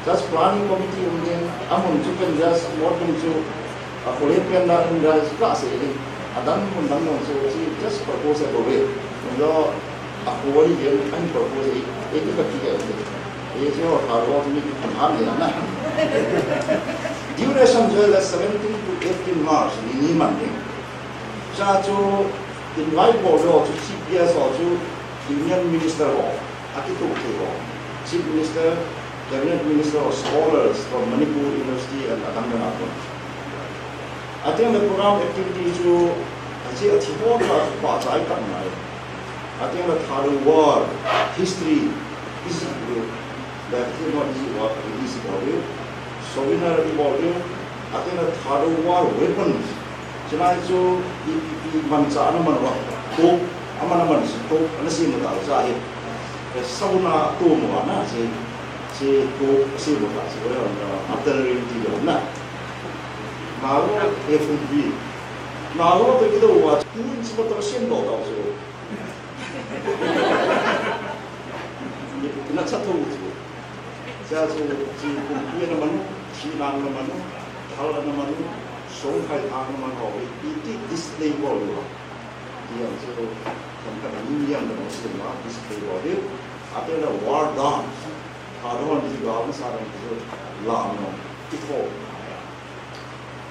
Just planning committee um ding, amun chu ken just model chu, a kho le pen dan in just ka sei ding. Adang mun dang dang chu, chu just propose bol ve. Mun lo a kho hi yen an propose e, e ki ka ki ke. E chu ha lo ni ki kun han le na. Duration chu le seventeen to eighteen March ni ni man ding. Cha chu invite bol lo chu Chief Guest ho chu Union Minister ho, a kitup thei ho, Chief Minister, Cabinet Minister ho, scholars from Manipur University and adang dang a kon. Ateng le program activity chu, a chi a thi ho ka pa chai tak ngai. Ateng le Thadou War history, history, le thi ho history wa, history bol diu, souvenir i bol diu, ateng le Thadou War weapons. Chulai chu i, i, i mancha ana man uva, top, aman aman si top, ana sem u ta cha hi. Eh, sauna to mo ana si, si top, si mo ta si, eh, artillery ti lo na. Malo, eh, pumpi. Malo te ki do wa, tu in si mo ta sem lo ta so. Ina cha tho chu. Cha chu, chi pumpi ana man u, chi lang ana man u, thal ana man u, song khai thang ana man u, i ti display bol u. Ti ang chu, kam ka ni yang da si ma display bol u. Ateng le war dance. Thadou ni ga ma sa dang chu, lam no, i tho.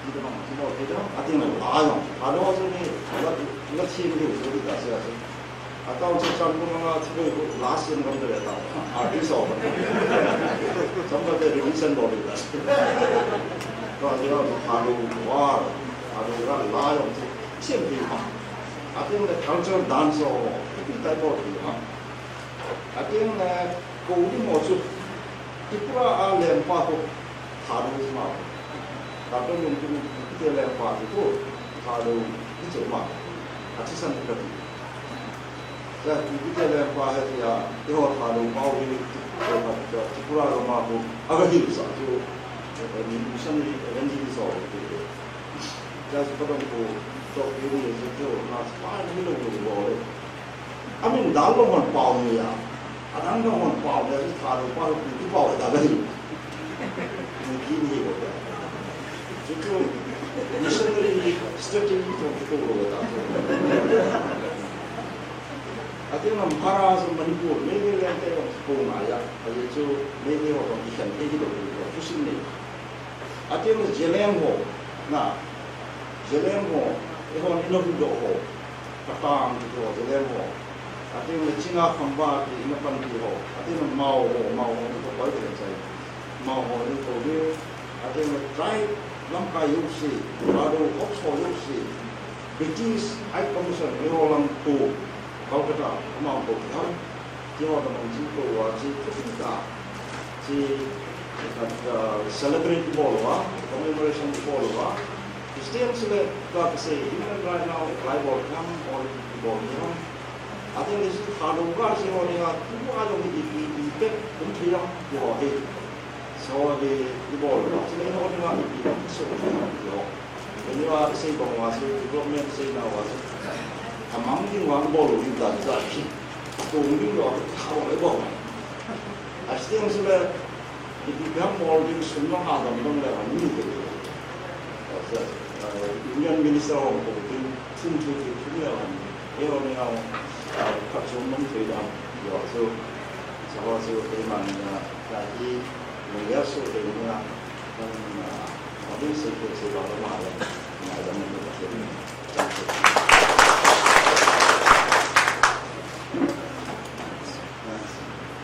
Ti da bang, ti mo, ti da, ateng le la jong. Thadou chu ni, la, la thim ni, so ti ta sia chu. Atao chu chan ko ma thi ko la siam gam de ta. Artist ho. Cham ba de religion lo de ta. To ni lo Thadou war, Thadou ra la jong chu siam ti ma. Ateng le cultural dance ho, ti tai ko ti ma. Ateng le ko ni mo chu. Tripura a lengpa ko Thadou ma. Doctor Lungpin te lengpa ko Thadou ni chu ma. A chi san ka ti. Sa, Tripura le pa he tia, eiho Thadou pao hi, Tripura gam a ko, aga hil sa chu, eh, missionary evangelist ho, sa chu kadang ko, to ke ni, sa chu, na, pa ni lo lo lo le. Amin dal lo man pao ni ya. Adang lo man pao ni ya, Thadou pao ni pao da ga hil. Ni ki ni ko. Chu chu, missionary strategy to ko lo ta. Ateng le Maharaja Manipur, Meitei lengte jong ko ngai a. Ajeh chu Meitei ho jong kikhen thei hilou pi ho, thusim nei. Ateng le Zeliang ho, na, Zeliang ho, eihon ina huhdoh ho, Katang kiti ho, Zeliang ho. Ateng le Chinga Khamba kiti ina panpi ho. Ateng le Mao ho, Mao ho, ina panpi ho, Mao ho, ina panpi ho. Ateng le tribe lamkai jouse, Garo, Hawks ho jouse, British High Commission, eiho lang to, Calcutta, amau to kiham, kiham na mang jing to uva, chi, chi, chi, chi, ah, celebrate bol uva, commemoration bol uva. Christian sile, ka kisei, England right now, lai bol kiham, bol, bol kiham. Ateng le chi, Thadou ka chi ho ni a, tu a jong i, i, i, pek, um thei jong, kiham hi. So, hi, i bol uva, chi le, ho ni a, i, i, so, kiham, kiham. Kei ni uva sei bang uva sei, development sei na uva sei. Amang ding uva bol u ding dan ja ki. Tung ding uva ka bol le bol. A sei ang sei le, ipi ham bol ding sun na ha dam dam le ham ni ke. Union Minister ho ko tin, tin, tin, tin, tin le ham. E ho ni ham, ah, ka chun man thei dam. Yo, so, so, so, kei man na, ka hi, mun ya so, kei ni na,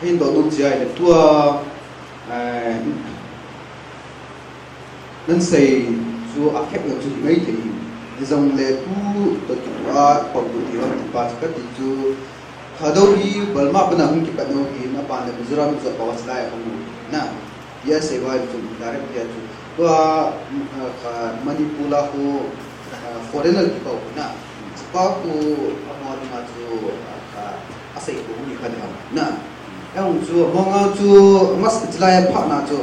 Hin doh dun chia ile tua, eh, nan sei chu a khek lo chu hi mai thei. Hijong le tu to tu a pau tu ti hon ti pa chu ka ti chu Thadou hi Burma pana hung kipat nau hi na pan le Mizoram jot pa was lai hung na. Tia sei vai chu direct tia chu. Tua, mm, ah, ka Manipur la khu, ah, foreigner kipa khu na. Kipa khu, ah, Dinga chu, a, a, asei ko ni kha ding ham. Na. Ahung chu, Bongao chu, mas chilai phat na chu,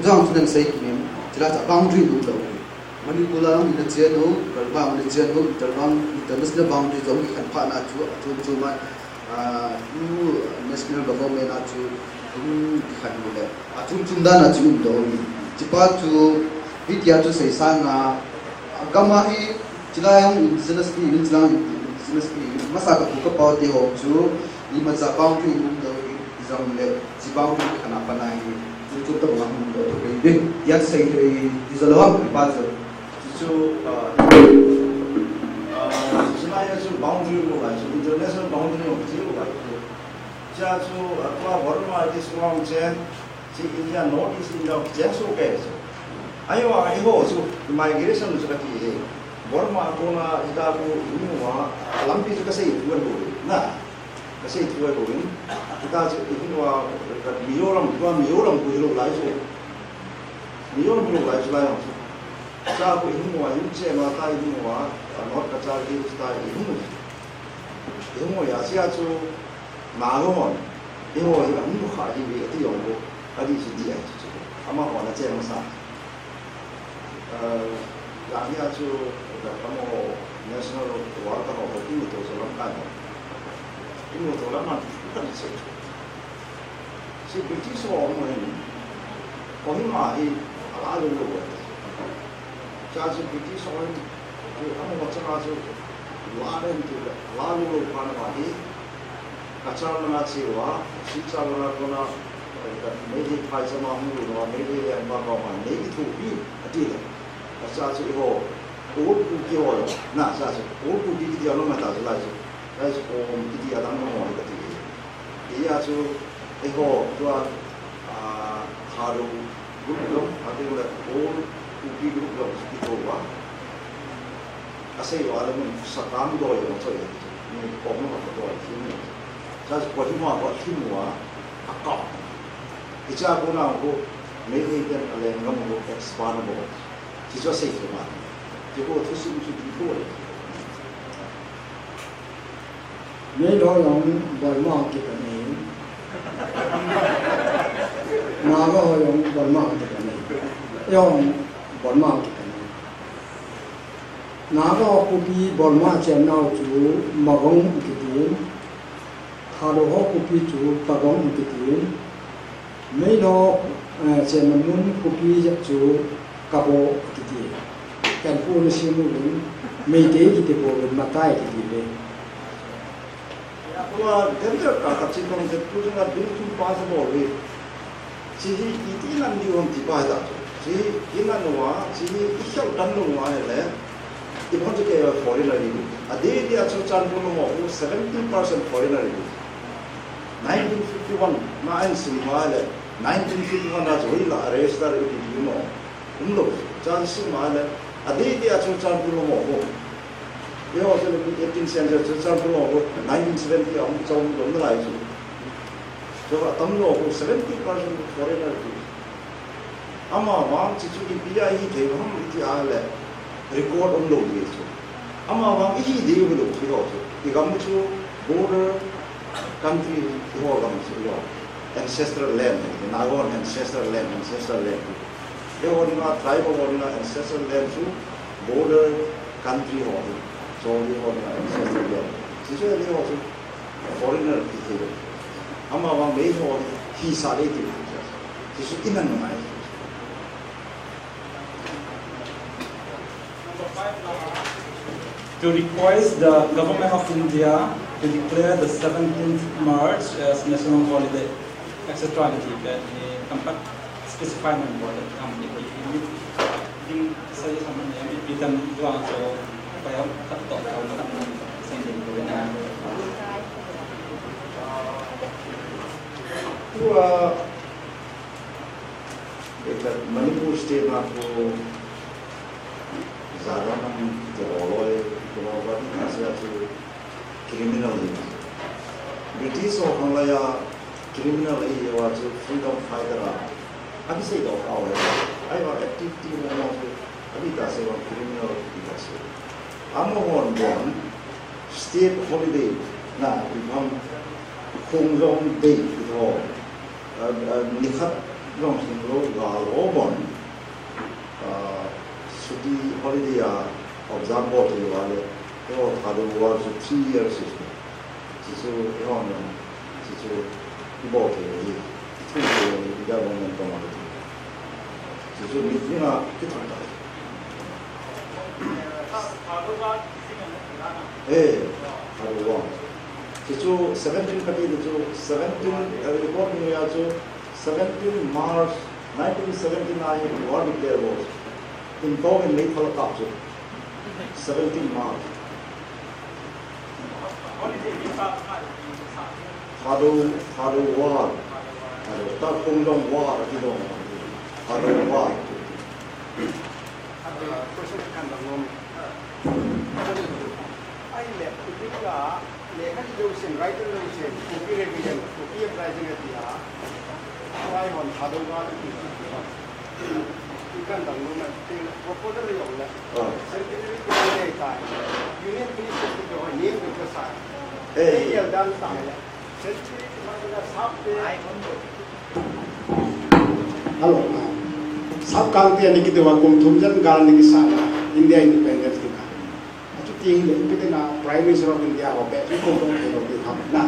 jong chu nan sei kit in, chilai chu boundary lou lou. Manipur a ina chen u, Galbang ina chen u, Galbang international boundary jong kikhen phat na chu, a chu chu ma, a, u national government a chu, um, kikhen u le. A chum chum dan a chu um lou. Chipa chu, hitia chu sei sang a, a gam a hi, chilai hung indigenous pi, chilai indigenous pi, masa ka pu ka pau te ho chu, imacha boundary um lou, i jong le, chi boundary ka na pa na hi, chum chum ta bang um lou, to kei be, ya sei to i, i zo lou am, i pa zo. Chu, chu, ah, ah, chilai chu boundary lo lai, chu international boundary lo, chi lo lai, chu. Cha chu, ah, tua Burma, this long chen, Chi India, North East India, cheng soh kei chu. Ahivang, eiho chu, migration chu kati hi. Burma a kona, hita khu, hung uva, lampi chu kasei thu ahi bou. Na, kasei thu ahi bou. Hita chu, hung uva, Mizoram, tua Mizoram khu hilou lai chu. Mizoram hilou lai chu lai jong chu. Cha khu hung uva, hung che ma ta hung uva, North Cachar Hills ta hung uva. Hung uva, ya, sia chu, Naga hon, eiho hi ahung lukha hi ve ati jong u, ati chu di ahi chu. Amahon achen masa. Eh, jani a chu, amaho national worker ho, imuto chu lamkai ho. Imuto lam a, kati chu. Chi British ho amu hin, Kohima hi, ala lou lou. Cha chu British ho hin, chu amaho changa chu, la den ti la, la lou lou phat na hi, Cachar langa che uva, Silchar langa kona, eh, Meitei phaicham a hung lou uva, Meitei le Amba koma, Meitei thopi, ati le. Acha chu eiho, Old Kuki ho, na cha chu, Old Kuki kiti a lou ma ta chu lai chu. Lai chu, Old kiti a dang ho, kati. Hia chu, eiho, tua, ah, Thadou group jong, a ding le Old Kuki group jong chu kithou uva. Asei uva le mun Sakam doi jong choi, ni kom no ka doi thim ni. Cha chu Kohima va thim uva, akap. Hicha kona khu, Meitei ten a lenggam khu expand bol. Hichu asei thei ma. Hichu thusim chu di bol. Meitei ho jong Burma kikhen e. Naga ho jong Burma kikhen e. Jong Burma kikhen e. Naga ho khopi Burma chennau chu Magway kiti. Thadou ho khopi chu Pagong kiti. Meitei ho, eh, chenna mun khopi jat chu Kabo kiti. Ken pu ni simu vin, Meitei kiti bou vin, Matai kiti ve. Tua, dendel ka, ka chi kong te tu jing a ding tu pa sa bol ve. Chi hi iti nan di hon ti pa ta. Chi hi inan uva, chi hi i khel dan uva le. Ibon chu kei foreigner i. Adeh dia chu Churachandpur lama khu seventy percent foreigner i. Nineteen fifty-one na an sim ma le, nineteen fifty-one na chu hoi la register i di mo. Umlou, chan sim ma le, adeh dia chu Churachandpur lama khu. Eiho chu eighteen century chu Churachandpur lama khu, nineteen seventy a um chom lou nalai chu. Chu atam lou khu seventy percent foreigner i. Amavang chu chu ipi a hithei ham iti a le record umlou ding chu. Amavang ihi ding hilou chu ho chu. I gam chu border country hi ho gam chu ho. Ancestral land, Naga hon ancestral land, ancestral land. Eiho dinga tribal ho dinga ancestral land chu border country ho hi. Chu eiho dinga ancestral land. Chu chu eiho chu foreigner kiti. Amavang Meitei ho hi sa le ti. Chu chu inan ngai. To request the Government of India to declare the seventeenth March as national holiday, et cetera. Ni ti pe ni tampak specify man important kam ni ti ni ding suggestion man ni pi tam tua so pa ya ta to ka na sending ko na. Tua Manipur state na ko Jadonang te oloi, te oloi ni kasa chu criminal hi. British ho khanglai a criminal hi wa chu freedom fighter a. Abi sei do ka o he. Ai wa activity mo mo chu abi ta sei wa criminal hi ta sei. Amahon bon State holiday na ipham, Khongjom Day iho, nikhat jong sing lou gal ho bon, chuti holiday a observe bol thei uva le, eiho Thadou War chu three years is, chuchu eiho jong chuchu ibol thei u hi, ithu thei u hi, government toma chu, chuchu mi dinga kithang tah. Eh, Thadou War. Chuchu seventeen kati chu, seventeen, eh, record ni a chu seventeen March nineteen seventeen a hi war declare bol. Intoh in meithal kap chu. Seventeen March. Thadou, Thadou War. Thadou, ta Khongjom War, ti dong. Thadou War. Question kan dong nom. Ahile, Kuki a, lekha ilo sin, writer lo sin, Kuki rebellion, Kuki uprising ati a, why hon Thadou War ati a? Ikan dang lo na, proposal lo le. Ah. Centenary ko le tai. Union Minister ko ho name ko sa. Eh. Ei yel dan ta le. Centenary ko ma na sap te. Hello. Sap kang te ani kiti va kum thum jan gal ni kisa India independence ni ka. Achuti hile, ipi dinga Prime Minister of India ho beh chu kong kong thei lou ti kha na.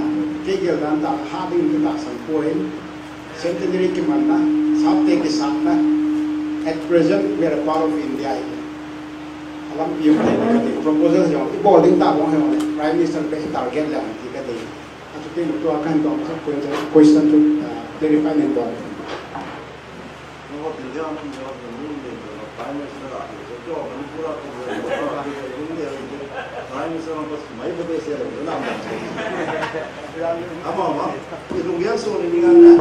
Kei gel dan tah, ha ding ti tahsan poi. Centenary kimanna, sapte kisatna. At present, we are a part of India. Alampi jong thei kati, proposal jong, ibol ding tah jong hi jong le, Prime Minister beh target le ti kati. Achuti tua kahin dong sa question, question chu, ah, clarify nin dong. Prime Minister a, Prime Minister a, mai ba de se le na. Ama ma, i lungyang so ni nga na.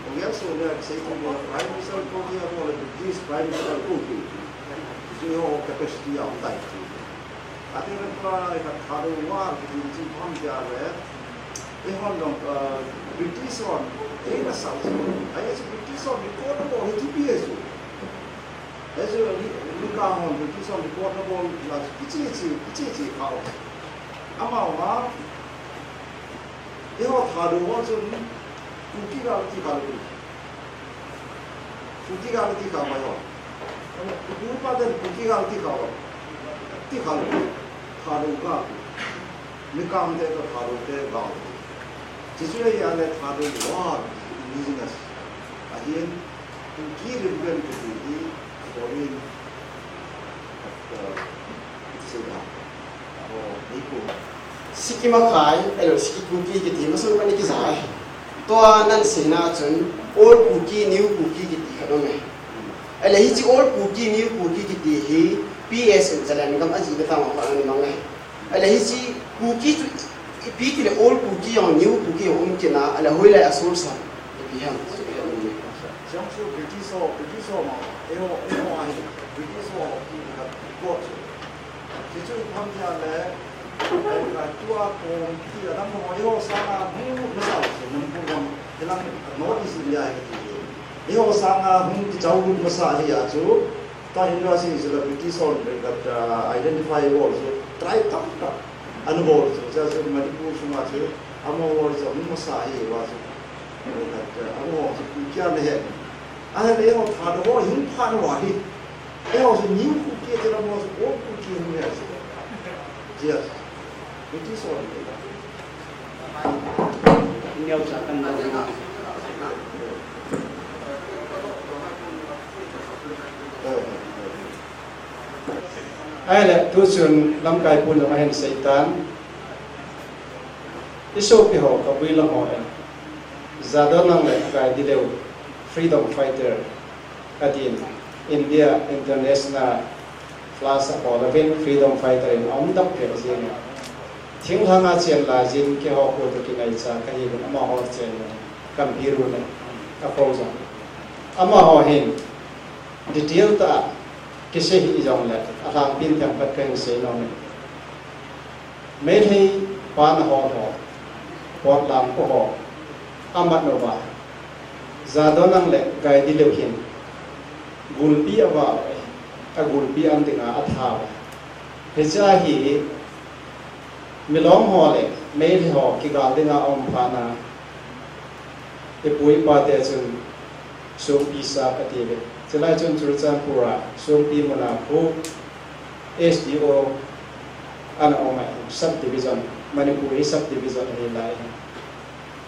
Lungyang so ni a sei ko Prime Minister ko ni a ko le British Prime Minister ko ki. Ji ho capacity a tai. Ati na tua i ka Thadou War kiti chu ipham tia le. Eihon jong, ah, British hon, eina sao chu. Ahi chu British hon record na bol hi chu ipi ahi chu. Ahi chu ni, ni ka hon British hon record na bol la chu kiche che, kiche che kha o. Ama va, eiho Thadou ho chun Kuki gal ti kha lou. Kuki gal ti kha mai ho. Kuki pa den Kuki gal ti kha ho. Ti kha lou. Thadou gal. Mikang te toh Thadou te gal. Chuchu ahile Thadou War, indigenous. Ahin, Kuki rebellion kiti hi, foreign, uh, sei da. Oh, nei ko. Sikkim a khai, elo Sikkim Kuki kiti, masang pani kisa e. Tua nan seina chun, Old Kuki, New Kuki kiti khat um e. Ahile hiche Old Kuki, New Kuki kiti hi P S in Zalengam ajihna tah ma khat ana mang e. Ahile hiche Kuki chu ipi tile Old Kuki jong New Kuki jong um kit na, ahile hoilai a source a ipi ham. Chang chu British ho, British ho ma, eiho, eiho ahi, British ho ki ka record chu. Hichu ipi ham tia le, eh, tua kom ti a dam ho, eiho sanga hung lut masa chu, Manipur gam, hilang North East India hi ti. Eiho sanga hung kichao lut masa hi a chu, tua India si chu la British hon, eh, identify bol chu, tribe tamtah ana bol chu, chu, chu Manipur sunga chu, amaho chu, hung masa hi a chu, eh, amaho chu, Kuki ana he. Ahile eiho Thadou ho hung phat uva hi. Eiho chu New Kuki ati, amaho chu Old Kuki hung he chu. Yes. British hon. India cha kan na. Ahile, tuchun lamkai pun jong ahin seitan. Isopi ho, Kabui lam ho e. Jadonang le Gaidinliu, freedom fighter. Atin, India International Flag a bol uvin freedom fighter in aum dap lheh jeng e. Thinglhang a chen laijin keiho kho toh kinaicha kahiuvin amaho chen le kamphi ru le kakhong jong. Amaho hin detail tah a kisei hih jongle alhangpin themkhat kahin sei nom e. Meitei pa nahol ho, potlam kho ho, amat uva, Jadonang le Gaidinliu hin, gulpi avah uve, agulpi an dinga atha uve. Hiche hi, Milong ho le Meitei ho kigal dinga aum phat na, ipu ipa te chun Songpi sap ati ve. Chulai chun Churachandpur a Songpi mun a khu S D O ana um a, subdivision, Manipur hi subdivision ahi lai.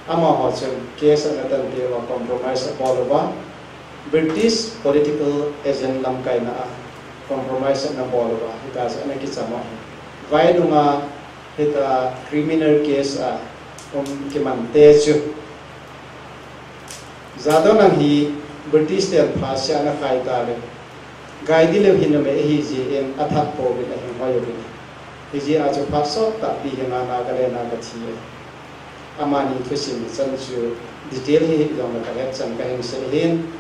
Amaho chun case ana tan teng uva compromise abol uva, British political agent lamkaina a compromise ana bol uva, hitia chu ana kicham u ahi. Vainunga hitia criminal case a um kiman te chu, Jadonang hi British ten phasia ana khai tauve. Gai di leu hin ame ahi jeh in athat pouvin ahin hoi uvin. Hijeh a chu phat sot tahpi hi nga Nagaland a kathi e. Amani thusim hichan chu detail hi hijongle kahet chan kahin sei hin.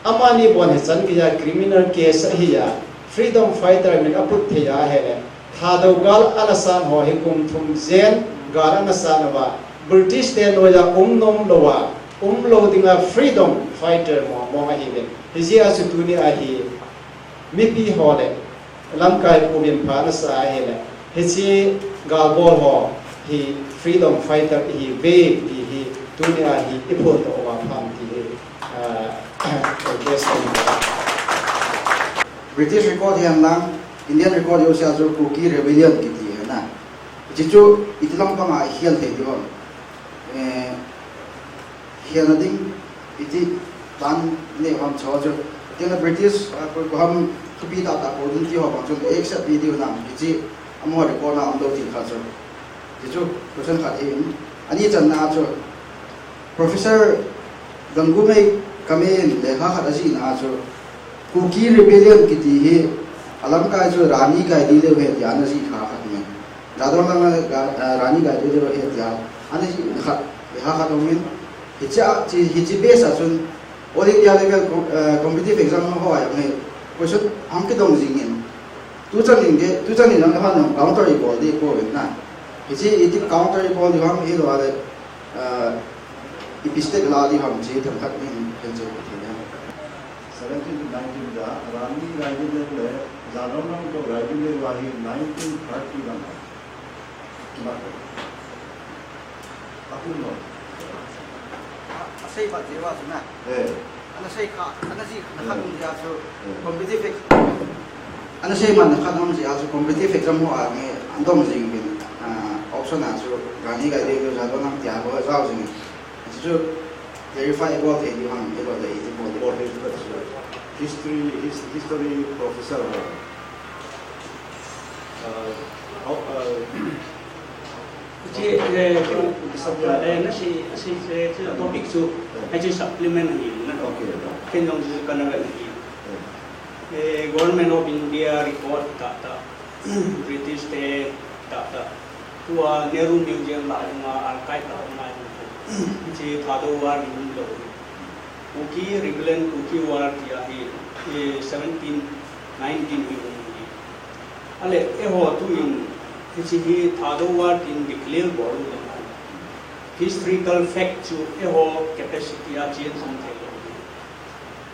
Amani bon hichan geiya criminal case ahi a, freedom fighter min aput thei a ahile, Thadou gal ana san ho hi kum thum jen gal ana san uva, British te noiya um nom louva, um lou dinga freedom fighter mong mong ahiuvin. Hijeh a chu tuni a hi mipi ho le lamkai puvin pha ana sa ahile, hiche galbol ho hi freedom fighter ihiuve ti hi tuni a hi iphondoh uva pha um ti hi, ah, request ka nei. British record hihen lang, Indian record jouse a chu Kuki Rebellion kiti ahi na. Hiche chu iti lang panga ikhel thei diu ham. Eh, khelna ding iti ban nei ham chu chu. Tin a British, ah, koi ko ham thupi tah tah ko ding ti ho bang chu accept pi diu nam. Hiche amaho record na um lou ti kha chu. Ti chu question khat ahin. Ani channa chu Professor Gangubai Kame in lekha khat ajihna chu Kuki Rebellion kiti hi alamkai chu Rani Gaidinliu ahi tia ana jih kha khat aum in. Jadonang a Ga-, eh, Rani Gaidinliu ahi tia ana jih khat, lekha khat aum in. Hiche a, hiche, hiche base a chun All India level com-, eh, competitive exam ho a jong hi question hung kidong jing in. Tuchan in ke, tuchan in jong hon jong counter ibol ding ipouvin na. Hiche iti counter ibol ding ham hilou le, ah, ipi step la ding ham chu themkhat in hin chu ti na. Seventeen to nineteen a Rani Gaidinliu le Jadonang toh Gaidinliu va hi nineteen thirty lang a. Akum lo. Asei phat jeh uva chu na. Eh. Ana sei kha, ana jih kha, ana khat um jeh a chu, eh, competitive ex-, ana sei man khat um jeh a chu competitive exam ho a nge, ana dong jing uvin, ah, option a chu Rani Gaidinliu, Jadonang tia ho jao jing. Chu chu clarify ibol thei diu ham, ibol thei diu ham. Bol thei diu ham. History, his-, history professor ho. Uh, how, uh, Hiche, eh, ken, eh, nasei, nasei, eh, hiche topic chu, eh, hiche supplement ahi na. Okay, okay. Ken jong chu kana vet ahi. Eh. Eh, Government of India record tah tah, British te tah tah. Tua Nehru Museum lah a jong a, archive lah a jong a, hiche Thadou War hi um lou. Kuki Rebellion, Kuki War tia hi, eh, seventeen nineteen hi um hi. Ahile, eiho tuin, hiche hi Thadou War tin declare bol u le. Historical fact chu eiho capacity a change um thei lou.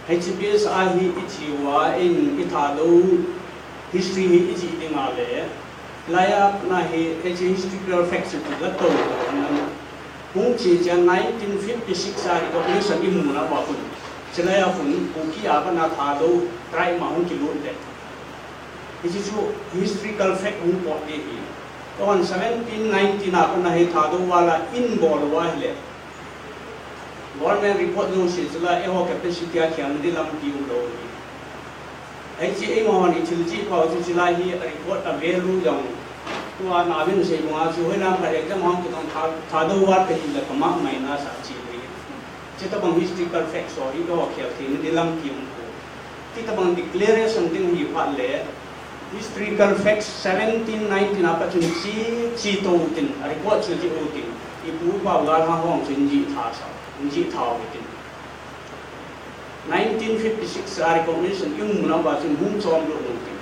Hiche base a hi iche uva in i Thadou history hi ijih ding a le, laiya na hi, hiche historical fact chu la to to na. Hung che che nineteen fifty-six a recognition imu na uva khun. Chulai a khun Kuki a pat na Thadou tribe ma hung kilut le. Hiche chu historical fact hung pot ding ahi. Tua seventeen nineteen a pat na hi Thadou War la in bol uva ahile. Government report jouse chula eiho capacity a khelna ding lampi um lou ahi. Hiche eima hon i thil chih pau chu chulai hi a report a value jong. Tua na vin sei mo a chu hoilam khat exam hung kidong Tha-, Thadou War kahi le kama mai na sa chi ri. Chuti bang historical facts ho hi eiho khel theina ding lampi um ko. Chuti bang declaration ding hi phat le historical facts seventeen nineteen a pat chun chi, chi to u tin, a report chu chi u tin. Ipu ipa u gal ha hong chu in jih tha sa, in jih tha u tin. Nineteen fifty-six a recognition i mu na uva chun hung chom lou u tin.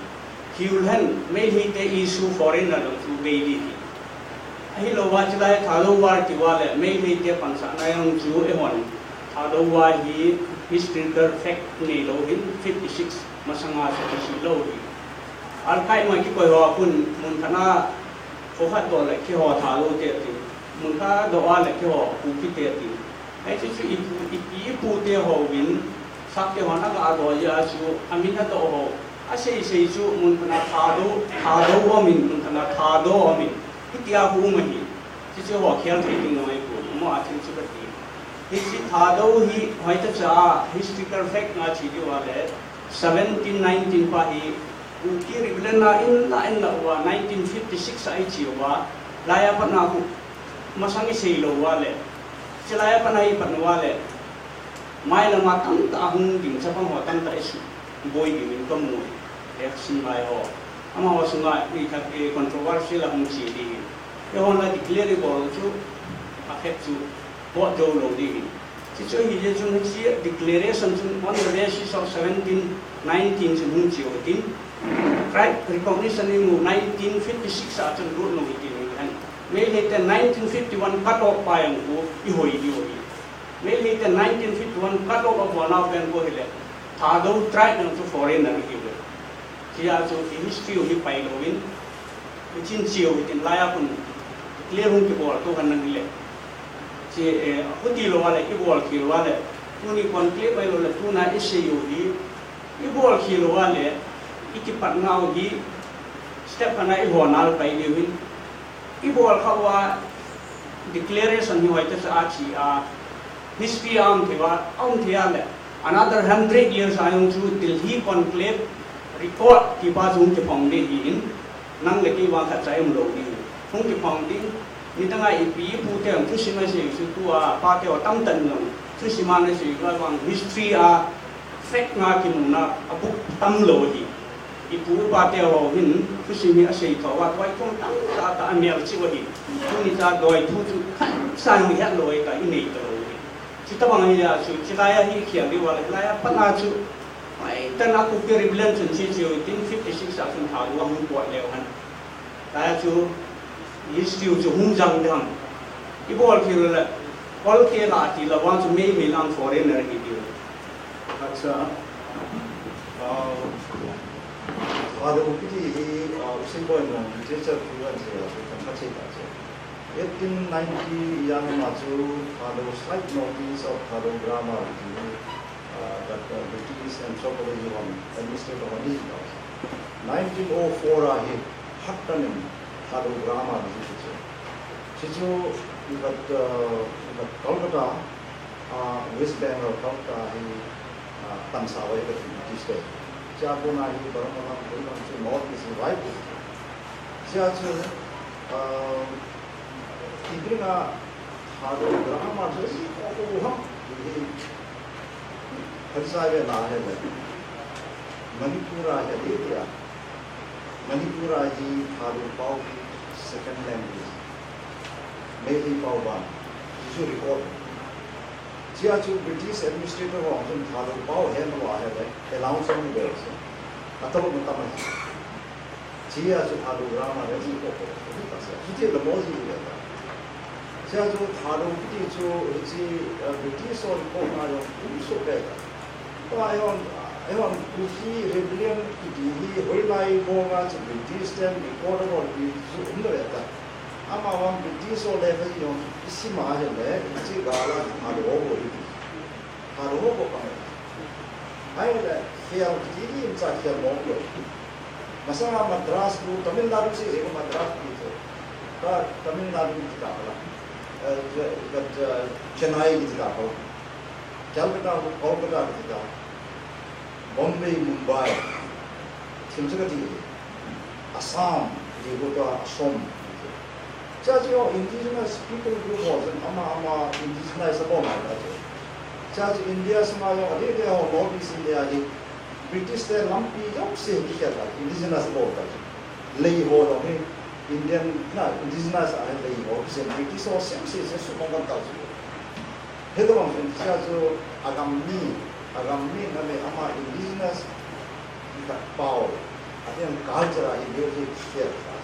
Hiu hen, Meitei te issue foreigner dang chu bei di hi. Ahilou va chulai Thadou War ti uva le Meitei te pansahna jong chu eihon Thadou War hi historical fact neilou hin fifty-six masanga chu kisih lou hi. Archive ma kikoi ho a khun mun khat na Kho khat doh le keiho Thadou te ati. Mun khat doh a le keiho Kuki te ati. Hiche chu ipu, ipi ipu te hon, Sakte hon aga doh jeh a chu amin adoh ho. Asei sei chu mun khat a Thadou, Thadou aum in, mun khat a Thadou aum in. Hitia khu um ahi. Hiche ho khel thei ding ngai pu. Mo a thil chu kati. Hiche Thadou hi hoitah cha a historical fact nga che diu a le, seventeen nineteen pa hi Kuki Rebellion a in la in la uva nineteen fifty six a iche uva, laiya pat na khu masang isei lou uva le, hiche laiya pat na ipat uva le, mailam a tamtah hung ding chapang ho tamtah isu boi ding in kamu e, reaction lai ho. Amaho sunga ikhat, eh, controversial a hung che ding in. Eihon la declare ibol chu, akhet chu, bol jou lou ding in. Hichu ahijeh chun hiche declaration chun on the basis of seventeen nineteen chun hung cheu hitin. Tribe recognition imu nineteen fifty six a chun lut lou hitin ahi. Meitei te nineteen fifty one cut off pa jong khu ihoi diu ahi. Meitei te nineteen fifty one cut off abol nau pen khu ahile, Thadou tribe jong chu foreigner ihiuve. Hiche a chu i history u hi pai louvin, ichin cheu hitin laiya khun clear hung kibol tou khan nang hile. Hiche, eh, huti lou a le, ibol khel uva le, tuni conclave ahilou le, tuna isei u hi, ibol khel uva le, ikipat nau hi, step khat na iho nal pai diu hin, ibol kha uva, declaration hi hoitah cha a che a, history a um thei uva, a um thei a le, another hundred years a jong chu Delhi conclave record ti pa chu hung kiphong ding ahin, nang le kei vang khat cha i um lou ding. Hung kiphong ding, nidang a ipi ipu te hung thusim asei chu tua pa te ho tamtah in jong thusim a ana sei uva vang history a fact nga kimuna a book tam lou ahi. Ipu ipa te ho hin thusim hi asei tho uva, tua hi kong tamtah tah a melchih u ahi. Tuni cha doi thu chu khat cha jong het lou ahi, ka inei talou ahi. Chuti bang ahile chu, chulai a hi khel diu va le, laiya pat na chu, mai tan a Kuki Rebellion chun che cheu, nineteen fifty six a chun Thadou ahung pot leu hen. Laiya chu, history u chu hung jang ding ham. Ibol khel le, Kol te la ti la vang chu meimei lang foreigner hi diu. Acha. Ah, Thadou kiti hi, ah, Usimboi in literature field a che, ah, kan ka che ta che. Eighteen ninety a ama chu Thadou, Slight Notice of Thadou Grammar ti, ah, that, ah, British anthropology hon, administrator hon ahin tao. Nineteen oh four a hi Hutton in Thadou Grammar ti chu. Hichu, that, ah, that Calcutta, ah, West Bengal Calcutta hi, ah, pansa uva ahi kati British te. Hichea kona hi Burma lam, Burma chu North East hi vai pu. Hichea chu, ah, ipi dinga Thadou grammar chu i ko ko ham hi, hi, phatsai ve na ahile, Manipur a hi ati tia. Manipur a hi Thadou pao hi second language. Meitei pao ban. Hichu record. Hichea chu British administrator ho chun Thadou pao hi anu ahile, allowance amu bel se. Atalou na tam ahi. Hichea chu Thadou grammar hi ko ko ko ta se. Chuti le mo ji le ta. Hichea chu Thadou kiti chu hiche, eh, British hon ko na jong um so pe ta. Tua eihon, eihon Kuki Rebellion kiti hi hoilai banga chu British ten record abol pi chu um lou ve ta. Amavang British ho lekha jong isim a ahile, hiche gal a Thadou ho bol hi. Thadou ho bol pang. Ahile, khel kiti hi imacha khel mong lou. Masanga Madras pu, Tamil Nadu sei sei Madras pu chu. Ta Tamil Nadu kiti ta la. Eh, eh, eh, Chennai kiti ta la. Calcutta, Kolkata kiti ta, Bombay, Mumbai, thil chu kati, Assam, kiti ko ta, Asom. Hichea chu indigenous people group ho chun ama, ama indigenous abol ngai ta chu. Hichea chu India sunga jong adeh deh ho North East India hi British te lampi jouse hi kikhel ta, indigenous abol ta chu. Lei ho jong hi Indian, na, indigenous a hi lei ho, kichen British ho sem se se sumang kan ta chu. Hitobang chun hichea chu agam mi, agam mi na le ama indigenous khat pao, atin culture a hi leu hi khel ta.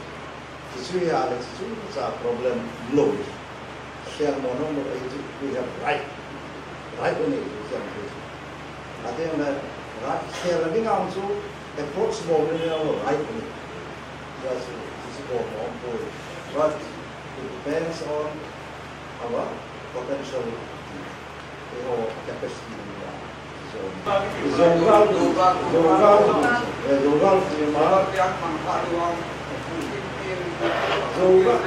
Hichu hi a le hichu cha problem lou. Khel mo nom lou ahi chu we have right. Right u nei chu khel chu. Atin le right khel ding a chu approach mo le right u nei. Hichea chu hichu ko mo poi. But it depends on our potential, our capacity. Jougal, Jougal, eh, Jougal tima, Jougal,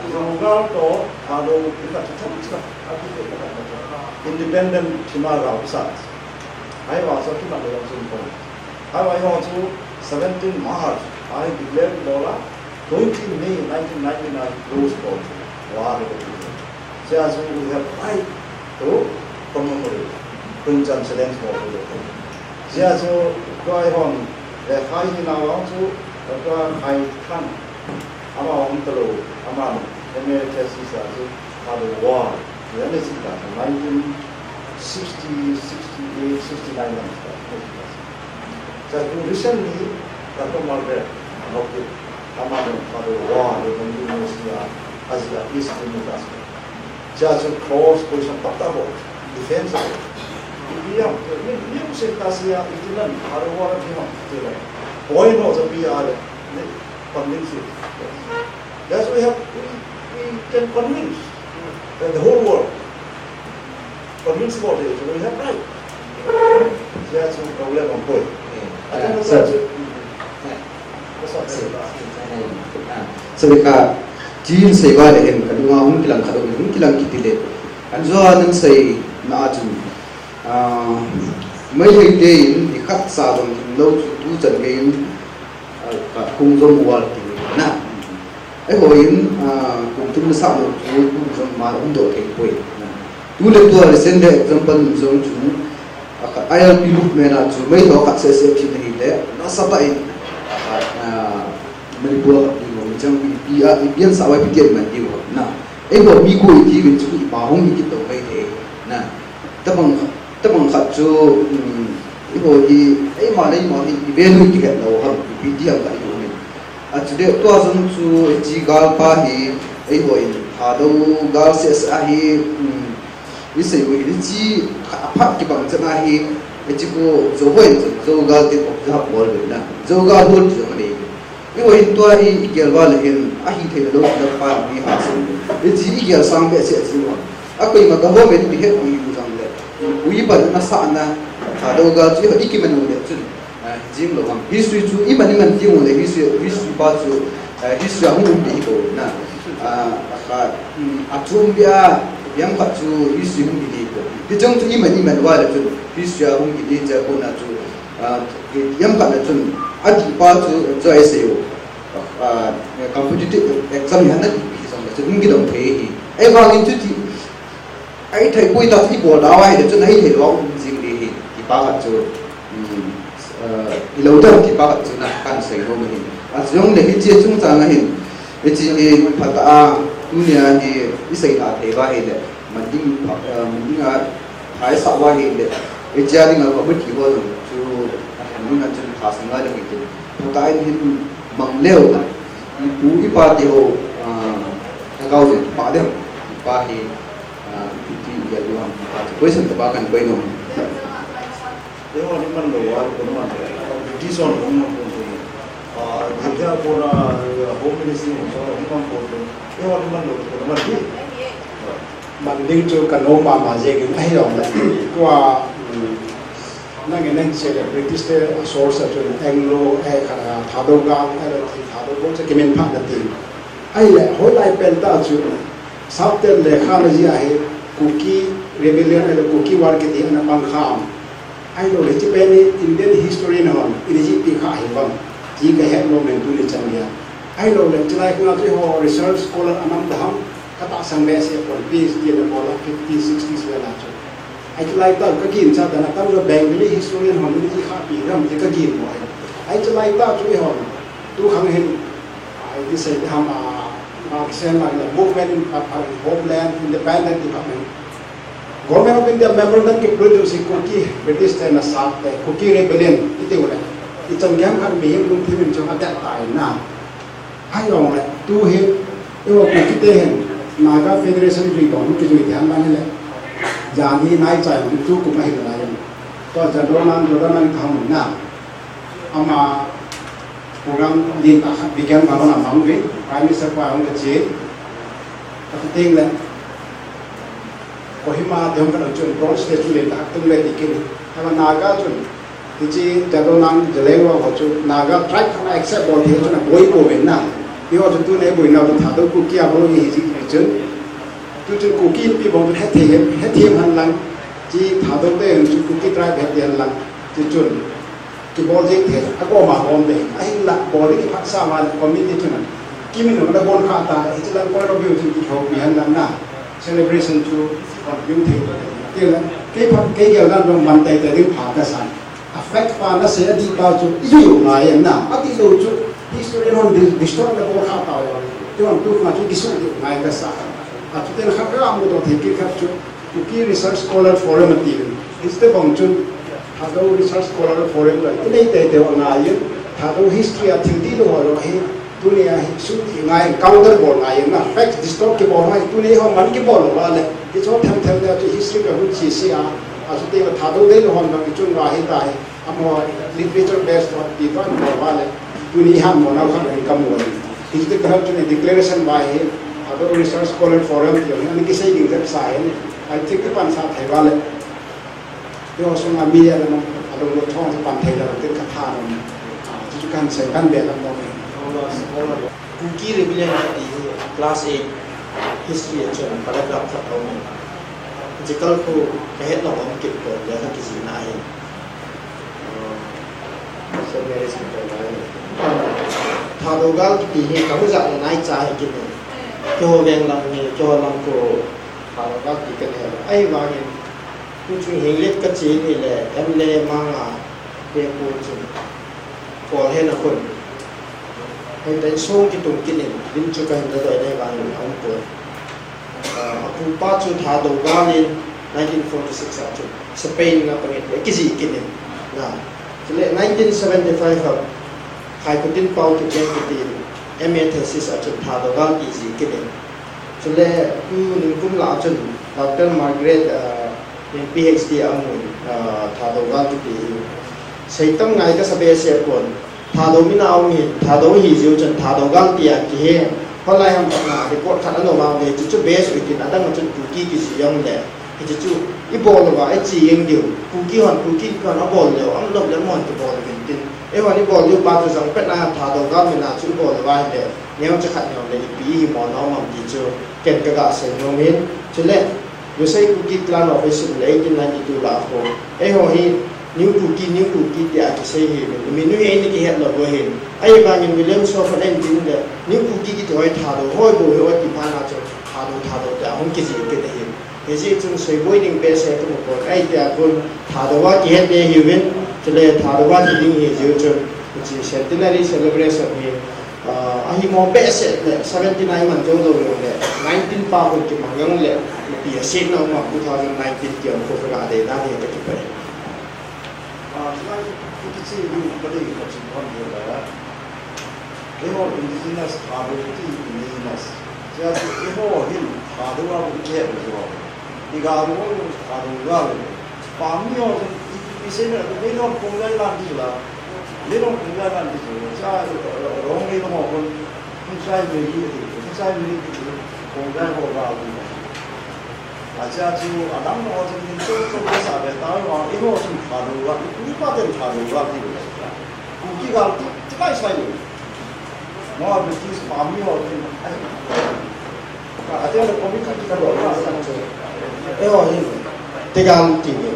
Jougal toh Thadou, independent tima rao sa. Ahivang so kimat le jong chun kon. Ahivang chu seventeen March, a hi declare bol a, twenty May nineteen ninety-nine close bol chu. War le. Hijeh chun we have right to commemorate. Kun chan challenge bol chu. Hijeh chun koi hon, le khai hi na wang chu, koi khai khan. Ama hung talou, ama M A thesis a chu, Thadou War, tia ana chih ta, nineteen sixty, sixty-eight, sixty-nine lam chu ta, ana chih ta. Sa tu recently, Doctor Margaret, Doctor, ama jong Thadou War, le Mandu Museum a, ajih a peace agreement a chu. Hijeh chun cross position tamtah bol, defense a bol. Ipi ham, mi, mi hung sei ta sia, iti nan, Thadou War a ipi ham, iti nan. Point ho chu pi a le, ni, convince it. Yes, we have, we, we can convince the, the whole world. Convince about it, we have right. That's a problem of point. I think that's it. That's all. Sorry, ka, chin sei ba le hin, ka lunga hung kilang khat, hung kilang kiti le. An jo an sei na a chun. Ah, Meitei te in, ni khat sa jong lou chu tu chan gei in, ah, ka kung jong wal ti na. Eiho in, ah, kum thum na sa lou chu, kum jong ma um doh thei poi. Tu le tu a recent le example um jong chu, ah, khat I L P movement a chu, Meitei khat seh seh thi na hi le, nasa tah in, ah, Manipur a khat ding ho, mi chang pi, pi a, i pian sa wai pi tian man ding ho, na. Eiho mi ko i ti vin chu i pa hung hi kit to mai thei, na. Tabang, tabang khat chu, um, eiho hi, eima le eima hi, i value i kihet lou ham, ipi ti ham ka i um in. A chu le, tua jong chu, hiche gal pa hi, eiho in, Thadou gal seh seh a hi, um, i sei u hi, hiche khat a phat kibang chan a hi, hiche ko, Zo ho in, Zo gal te ko, Zo bol ve na, Zo gal bol ti jong a nei. Eiho in tua hi i gel val le hin, a hithei lou, lou pa mi ha sin. Hiche i gel sang behseh a chun. A koima government mi het mi u jong le. Ui pan na sa na, Thadou gal chu i kiman u le chun. Ah, jing lou ham. History chu i man i man ti u le history, history pa chu, ah, history a hung um di ko na. Ah, a khat, um, a chom bia, biang khat chu history hung di ko. Ti jong chu i man i man val le chun. History a hung di cha ko na chu. Ah, yam khat na chun, a ti pa chu, chu a i sei u. Ah, competitive exam hi na ti pi jong le chun, hung kidong thei hi. Ei vang in chu ti, a i thei poi ta chu i bol da wai le chun, a i thei lou a um jing le hi. Ti pa khat chu, um, ah, i lou dam ti pa khat chu na kan sei lou ma hin. A jong le hiche chungchang a hin, hiche hi phat a, tunia hi i sei ta thei va hi le, man ding pha, ah, man ding a, Pha i sa uva ahile, i chia dinga committee ho jong chu, a, a dinga chun pha sang ngai lou hitin. Phatah in hin mang leu, i pu i pa te ho, a, thagau jong pha dem, i pa hi, a, ipi ti i gel diu ham, i pa chu question tobang kan koi nom. Eiho ni man lou a, kon man lou. British hon hung man kon kon. A, India kona, Home Ministry hon man kon kon. Eiho ni man lou, kon man lou. Man ding chu ka nom mama jeng in ahi jong le. Tua, um, nangin nahin sei le British te a source a chun Anglo, eh, kha, Thadou gal, eh, Thadou gal chu kimin phat na ti. Ahile, hoilai pen ta chu, Sapten lekha na jih ahi, Kuki Rebellion, eh, Kuki War kiti ana pang kham. Ahilou le, hiche pen hi Indian historian hon, i jih pi kha ahi bang, ti ka het nom in tuni chan geiya. Ahilou le, chulai khang a chu eiho research scholar aman ta ham, ka tahsan behseh pon, PhD ana bol a, fifties, sixties vel a chu. Ahilai tah ka gin cha dan a, tam jo Bengali historian hon, i jih kha pi ram, ti ka gin mo ahi. Ahilai tah chu eihon, tu khang hin, ah, i ti sei te ham a, Marxist lang le, movement in, ah, ah, homeland, independent department. Government of India memorandum kiproduce hi Kuki, British te na sat te, Kuki Rebellion, iti u le. I chan gei ham khat mihem lungthim in chun adet tai na. Ahijong le, tu hi, eiho Kuki te hin, Naga Federation jui bang, kijui te ham bang le. Jan hi nai chai, tu kum ahi le lai. Tua Jadonang, Jadonang kahung na. Ama, Program lentah khat weekend ma hung a mang uvin, Prime Minister pa hung kache. Kati teng le, Kohima te hung khat chun bronze statue lentah tung le ti kit in. Hama Naga chun, hiche Jadonang, Zeliangrong ho chu Naga tribe khat na accept bol thei chun aboi pouvin na. Eiho chu tuna iboi nau chu Thadou Kuki aboi hi ji chun. Tu chun Kuki Inpi bang chun hethem, hethem hen lang. Hiche Thadou te chu Kuki tribe hethem hen lang. Hiche chun kibol jeng thei, agom a gom thei. Ahinla bol ding kiphatsah uva le committee chun akimin u le bon kha ta, hiche lang koi lo biu chun kithopi hen lang na. Celebration chu continue thei to. Tile, kei phat, kei gel dan jong man teitei ding pha kasa. A fact pa nasei adih pa chu, ijui u ngai em na. Ati lou chu, history hon di-, distort na bol kha ta uva. Ti vang tu kha chu kisuh diu ngai kasa. Achuti na khat ka mu to thei kit khat chu, Kuki Research Scholar Forum ati. Hiche bang chun, Thadou Research Scholar Forum la, inei teitei u angaiyin, Thadou history a thil dihlou ho hi, tunia hi sut hi ngai, counter bol ngai, na fact distort kibol ngai, tunia ho man kibol uva le, hiche themthem le chu history ka hung che se a, achuti le Thadou deilou hon bang chun va hita hi, amaho literature based ho ti to bol uva le, tunia hi mo nau khat in kamu. Hiche ka hung chun declaration va hi, Thadou Research Scholar Forum ti hi, ani kisei ding jep sa hi, I think kipan sa thei uva le. Eiho sunga mi a lam, alung lut thong chu pan thei lou, tin ka tha nom. Ah, chu chu kan sei, kan be lam nom. Kuki Rebellion kati hi class eight history a chun paragraph khat aum. Hiche kal khu kahet lou um kit pon, lekha kijihna ahi. Ah, Saint Mary's Hospital lai. Thadou gal kiti hi kamu jat le naicha hi kit in. Keiho veng lam hi, keiho lam khu Thadou gal ti kahe lou. Ahivangin, Tuchung Henglep kache in ahile, M L A manga, Bengkul chun. Kol hen a khun. Hei tan song kitung kit in, lim chu kahin ladoh in ahivangin aum poi. Ah, apupa chu Thadou gal in nineteen forty-six a chu Spain a pang in, kijih kit in. Na. Chule nineteen seventy-five a, Khaikhutinpao Kipgen kiti, M A thesis a chu Thadou gal ti jih kit in. Chule, tu ningkum lah a chun, Doctor Margaret, ah, in P H D amun, ah, Thadou gal kiti hi. Seitam ngai kasa behseh pon. Thadou min a um hi, Thadou hi jiu chun Thadou gal tia kihe. Holai ham khat na report khat ana um a, hichu chu base u tin adang chun Kuki kiji jong le. Hichu chu ibol uva, iche jeng diu. Kuki hon, Kuki hon abol leu, aum lou le amahon kibol uvin tin. Eihon ibol diu pa chu jong pet na Thadou gal min a chu ibol uva ahile. Neocha khat neo le ipi hi mo na um am ti chu ken kaga sei nom in. Chule, Losei Kuki Clan of Asia le eighteen ninety-two lah a khu. Eiho hi New Kuki, New Kuki tia kisei hi, mi, mi nu hi eini kihet lou u ahin. Ahivangin William Shaw khan ahin tin le, New Kuki kiti ho hi Thadou ho bou ahi ti phat na chu, Thadou, Thadou tia hung kijih kit ahi. Hijeh chun seiboi ding behseh kamu pon, ahi tia khun Thadou a kihet te hiuvin, chule Thadou a thi ding hi jiu chun, hiche centenary celebration hi, Ah, ahi mo behseh le, seventy-nine man jou lou jong le, nineteen pa hung kimang jong le, ipi asetna um a, two thousand nineteen ti a khu kaga dei dan hi kakipah e. Ah, tonight, i kiche ding, ka dei ka chi pon hi la. Eiho indigenous, Thadou ti indigenous. Sia ti eiho hin, Thadou a bu che bu jo. Iga ro, Thadou ga ro. Pami ho, i, i, i se na, Leilon Kongjai lan ti la. Leilon Kongjai lan ti la. Cha, Rong Leilon ho kon, Kongjai Valley ti, Kongjai Valley ti, Kongjai ho ga ti. Acha chu, adang ho chu, min chu, chu, sa be ta, wa, eiho chu, Thadou ga, i, i pa ten Thadou ga ti la. Kuki gal ti, ti kai sai lo. Mo British pami ho chu, ai, Eiho hin, Tegal ti ni,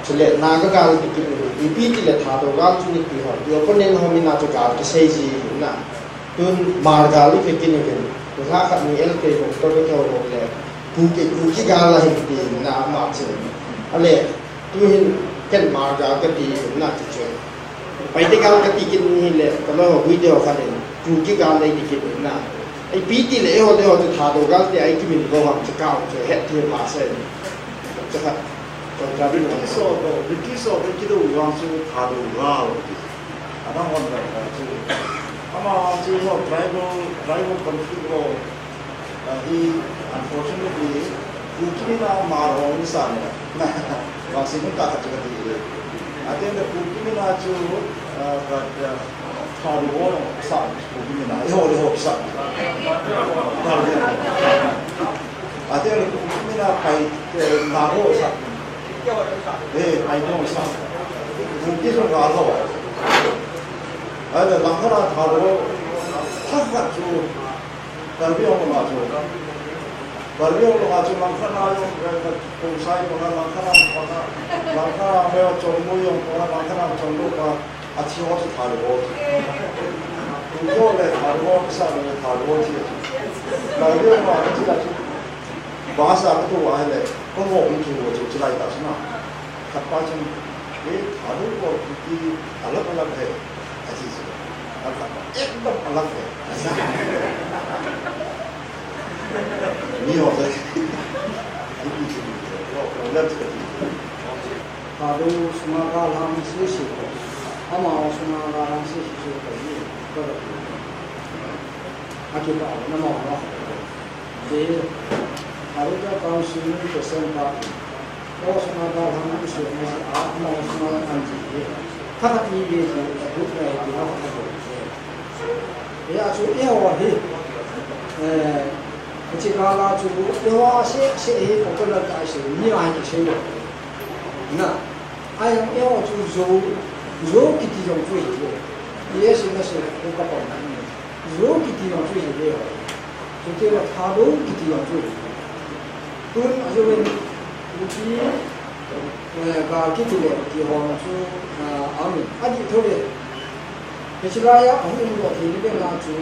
chule Naga gal ti kit ni, ipi ti le Thadou gal chu ni ti ho, ti opponent ho min a chu gal kisei ji na, tun Hmar gal i kiti ni kin, lha khat ni el ke ho, to ke ho le, Kuki, Kuki gal la hin ti na ma che, ale, Tuhin ken Hmar gal kati na ti chu. Paite gal kati kit ni le, kalo Kuki te ho khat in, Kuki gal le ti kit na. Ipi ti le eiho le ho chu Thadou gal ti a kimin lou ham chu kau chu het thei ma se. Chu khat, contradict. So, British ho, British ho, vang chu Thadou gal. Adang hon gal chu. Ama chu ho tribal, tribal conflict ho. Ah, hi, unfortunately, Kuki min a Hmar hung sa ni. Vangse hung ta khat chu kati. Atin da Kuki min a chu, Thadou ho sa, mina, iho le ho sa. Thadou. Ate le mina pai, thadou sa. Eh, pai no sa. Kuki jong ga ho. Ate langkhat a thadou. Thadou chu. Karbi Anglong a chu. Karbi Anglong a chu langkhat a jong, kong sai pa langkhat a pa. Langkhat a me chong mo jong pa langkhat a chong lo pa. Athi ho chu thadou ho. Kuki ho le thadou ho, sa le thadou ho thi. Karbi Anglong a chu la chu. Basa ka tu a le, ko mo ki wo chu chilai ta suna. Khat pa chun, eh, thadou ko ki alag alag hai. Athi chu. Khat pa, ekdam alag hai. Ni ho le. Ni ki chu. Lo, lo le chu. Thadou sunga galhang sese ko. Amaho sunga galhang sese ko ni. Ko. Aki pa, na ma ma. Thadou Council ni President pa. Ko sunga galhang ni se ni a, amaho sunga an ji. Khat ni le ji, group na ji na ko. Ya chu eiho hi. Eh, Hiche gal a chu, eiho sese hi popular ta se, ni a hi se lo. Na, a jong eiho chu Zou, Zou kiti jong chu hi le. Yes, na se, ko ka pa na ni. Zou kiti jong chu hi le. Chutile Thadou kiti jong chu hi. Tun a Zou in, Kuki, eh, gal kiti le, kiti ho chu, ah, amin. Adih thou le. Hiche lai a, ahung um lo thei le na chu,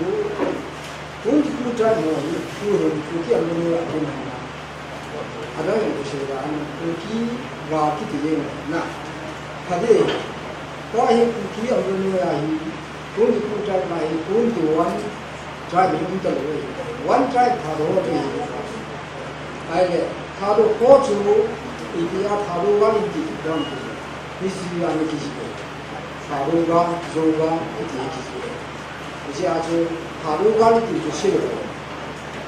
Twenty-two tribe ho hi, tu hin, Kuki Amranu a hin na. Adang in kusei dan, Kuki gal kiti jeng na. Phate, tua hi Kuki Amranu a hi, twenty-two tribe a hi, twenty-one tribe hi um talou ahi. One tribe Thadou ho chu hi. Ahile, Thadou ho chu, ipi a Thadou gal in ti dang tu. History a ni kiti. Thadou gal, Zou gal, iti kiti. Hiche a chu, Thadou gal iti chu sei lou.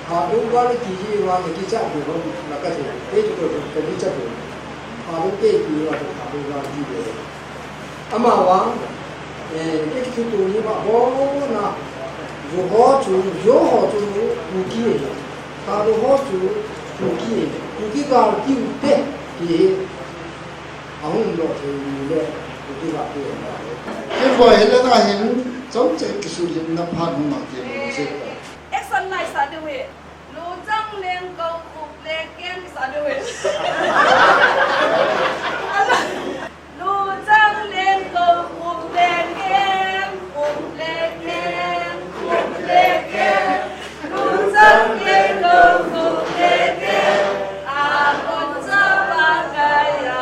Thadou gal iti hi vang kicha bu vang la ka thei. Kei chu ka kicha bu. Thadou kei ti vang Thadou gal ti ve. Ama vang, eh, kei kithuto ni ma bona. Zou ho chu, Zou ho chu Kuki. Thadou ho chu Kuki. Kuki gal ti u te. Ti. Ahung lo thei ni le, Kuki gal ti u te. Kei boi le na hin, chomcha kisulimna phat hung a ti mo se. Action lai sa diu hi. Luchang leng ko khup le kem sa diu hi. Luchang leng ko khup le kem, khup le kem, khup le kem. Luchang leng ko khup le kem. A kon sa pa kaya.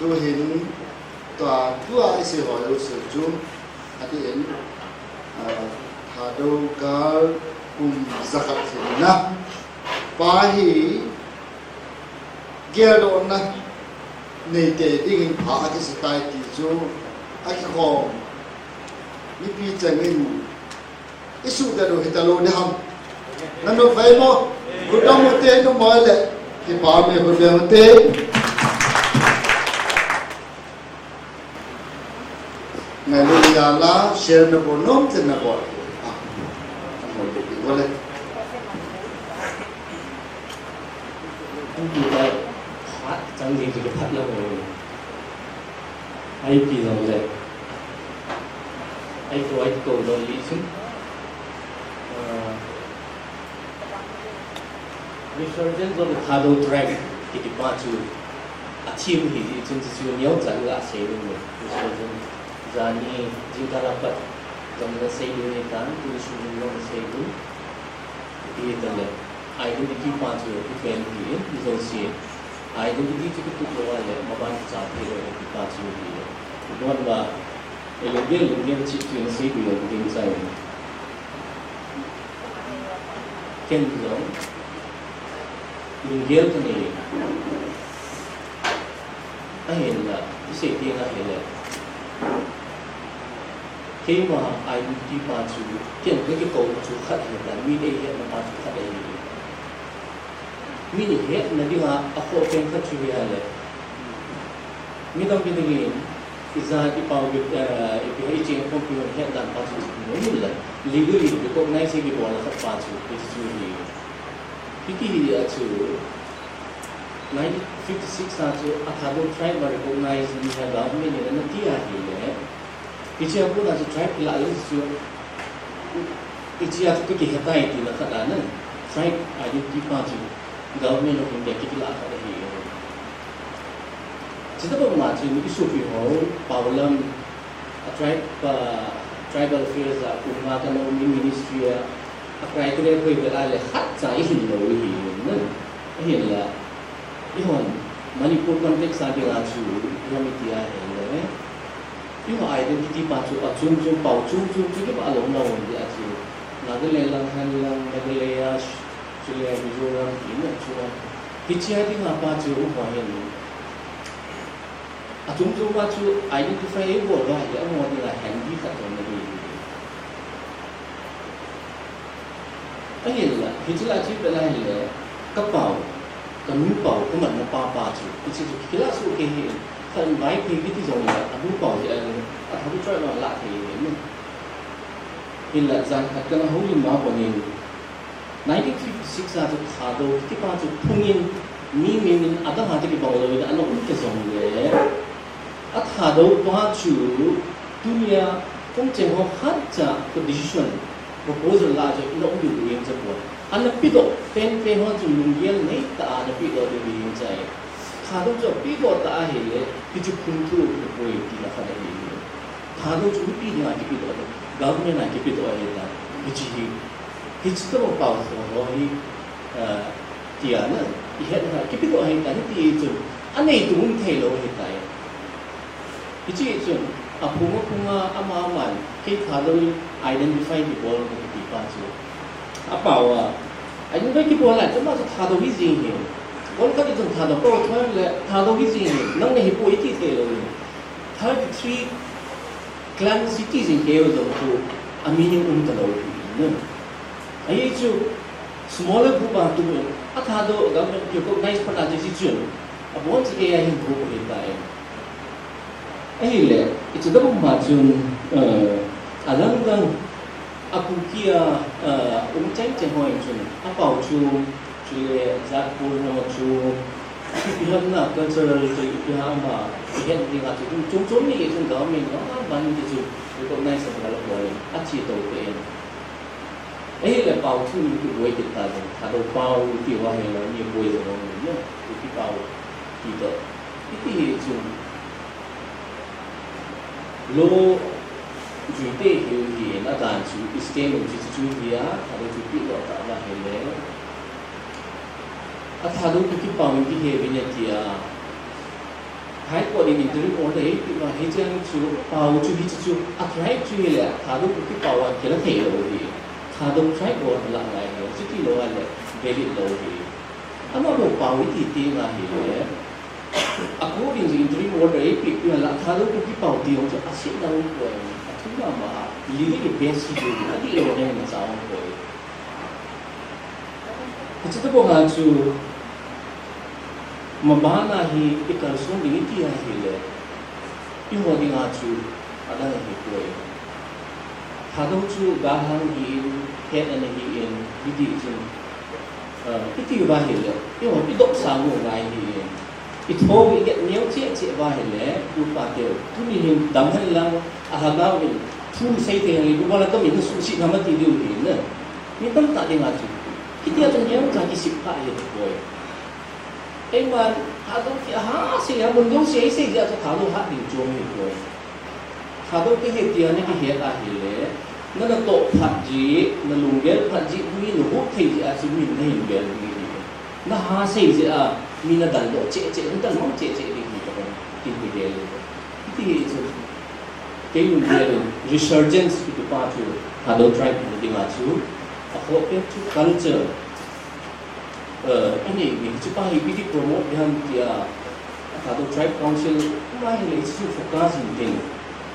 Tuhin, tua, tua i sei ho jouse chu, adih in, ah, Thadou gal kum jakhat hinna. Pa hi, Geldohna neite dingin pha akisa tai ti chu akikhom. Mipi chengin isuhdet u hitalou ding ham. Nanu vai mo, gudam u te nu mo le, kipa me gudam u te. Ngailut jal a, share nabol nom teng nabol. Ah, nabol ding bol le. An ti ta, phat chang ding chu phat nabol. Ipi jong le. Ai ko, ai ko, don li chun. Ah, Mister Jen jong Thadou tribe kiti pa chu athim hi chun chu neocha la sei ding le. Mister Jen jani jingkah a pat jong la sei ding le tan, tu su jong la sei ding. Ti tan le. Identity pa chu tu pen hi, jouse. Identity chu tu lo le, maban cha pe lo ti pa chu hi. Don ba, e lunggel, lunggel chi chu sei ding le, ding chai. Ken jong, lunggel kanei. Ahinla, isei ding ahile. Keima identity pa chu, ken kakikou chu khat ahi tan, mi eihetna pa chu khat ahi. Mi eihetna dinga akhoh pen khat chu hi ahile, midang midang in ijat ipau, eh, ipi ham icheng khompi hon het dan pa chu, ahinla legally recognize kibolna khat pa chu, hichu hi. Hiti hi a chu, nineteen fifty-six a chu a Thadou tribe a recognize ni hi government in ana ti ahile, hiche a kona chu tribe kilah le chu, hiche a chu kihe tai tina khat ana, tribe identity pa chu Government of India kilah khat ahi. Chutobang ma chu isopi ho, Paolam, a tribe, a tribal affairs a kum nga kana um in, ministry a, a criteria koi vel a le khat cha ihin lou ihi na. Ahinla, ihon Manipur context a dinga chu, iha mi ti ahile, iho identity pa chu achom chom, pao chom chom chu kipa lou na um dia chu. Nagaland lang, Han lang, Meghalaya, chule Mizoram, tina chu. Hiche a dinga pa chu, iho hin achom chom pa chu identify ibol uva ahile, amaho dinga handy khat toh na hi. Ahinla, hiche la chu ipi ahile, ka pao, ka nu pao, ka manna pa pa chu, hiche chu kilah soh kei hi, ka invite kei kiti jong le, anu pao jeh a le, a Thadou tribe a lah thei hi. Hinla, jan khat kana houlim ma bang in, nineteen fifty-six a chu Thadou kiti pa chu phungin, mi min in adang a toh kibang louvin ana um ta jong le, a Thadou pa chu tunia kum cheng ho khat cha ka decision, proposal la chu ina um diu jeng cha poi. Ana pedoh pen pen ho chu lunggel nei tah a ana pedoh diu jeng cha e. Thadou chu apedoh ta ahile, hichu phung thu ahipoi ti la khat ahi. Thadou chu mipi dinga kipedoh, government a kipedoh ahi ta. Hiche hi, hiche tobang pao ho hi, ah, tia na, ihet na, kipedoh ahi ta, hiti chun, anei tum um thei lou ahi tai. Hiche chun, aphung aphung a, ama aman, kei Thadou identify kibol kati pa chu. Apao a, identify kibol a, chuma chu Thadou hi jing hi. Bol kati chun Thadou, pao thoi le, Thadou hi jing hi, nang nahi poi iti thei lou hi. Thirty-three clan city jing keu jong chu a meaning um ta lou hi na. Ahi chu smaller group a tu in a Thadou government recognize phat a chu hiche chun abon chu eia hin group ahi ta e. Ahile, hiche tobang ma chun, eh, alang lang a Kuki a, eh, um cheng cheng ho in chun apao chu Chule jat pol ho chu, ipi ham na cultural chu ipi ham a, ihet dinga chu, chom chom ni chun government a ban ti chu recognize a la bol in, ache to te in. Ahile pao thu ni kiboi kit ta jong, Thadou pao ti uva ahile, ni boi jong ni, ni pao ti to. Iti hi chu, Lo juite hiu hi, na dan chu, i stand u chu chu hi a, Thadou chu pedoh ta uva ahile. A Thadou chu kipao in kihe uvin ati a. High Court in interim order eipeh uva, hiche a chu, pao chu hiche chu, a tribe chu hile, Thadou chu kipao a kila thei lou hi. Thadou tribe bou la ngai hi, chuti lou ahile, valid lou hi. Amaho pao iti ti ngai hile. According to interim order eipeh, peh a la Thadou Kuki pao ti jong chu asetna um poi, athum mama a, legally base hi chu, adih lou ngai na cha um poi. Hiche tobang a chu, maban a hi ikalson ding iti ahile, eiho dinga chu, adang ahi poi. Thadou chu galhang hi in, het ana hi in, hiti chun, ah, iti uva ahile, eiho, idop sang u ngai hi in. Itho iget neo cheh cheh uva ahile, tupa teu. Tuni hin dam hen lang, alhagao in, thu sei thei hen lang, ibola kamin suhset ham ati diu hi in. Mi tamtah dinga chu. Hitia chun hiam cha kisip kha hi poi. Eiman, Thadou ti aha sei a, mun jouse sei jeh a chu Thadou hat ding chu ahi poi. Thadou kahi tia na kihet ahile, na natoh phat jeh, na lunggel phat jeh, mi na hup thei jeh a chu min nahin bel ding ahi. Na ha sei jeh a, mi na daldoh cheh cheh, na dalmang cheh cheh ding ahi tia, tin kigel. Hiti hi chu, kei lunggel in, resurgence kiti pa chu, Thadou tribe na dinga chu, akhoh pen chu culture, Eh, ini, ini, hiche pa hi ipi ti promote ding ham tia, Thadou Tribe Council, ma hi le, hiche chu focus in tin.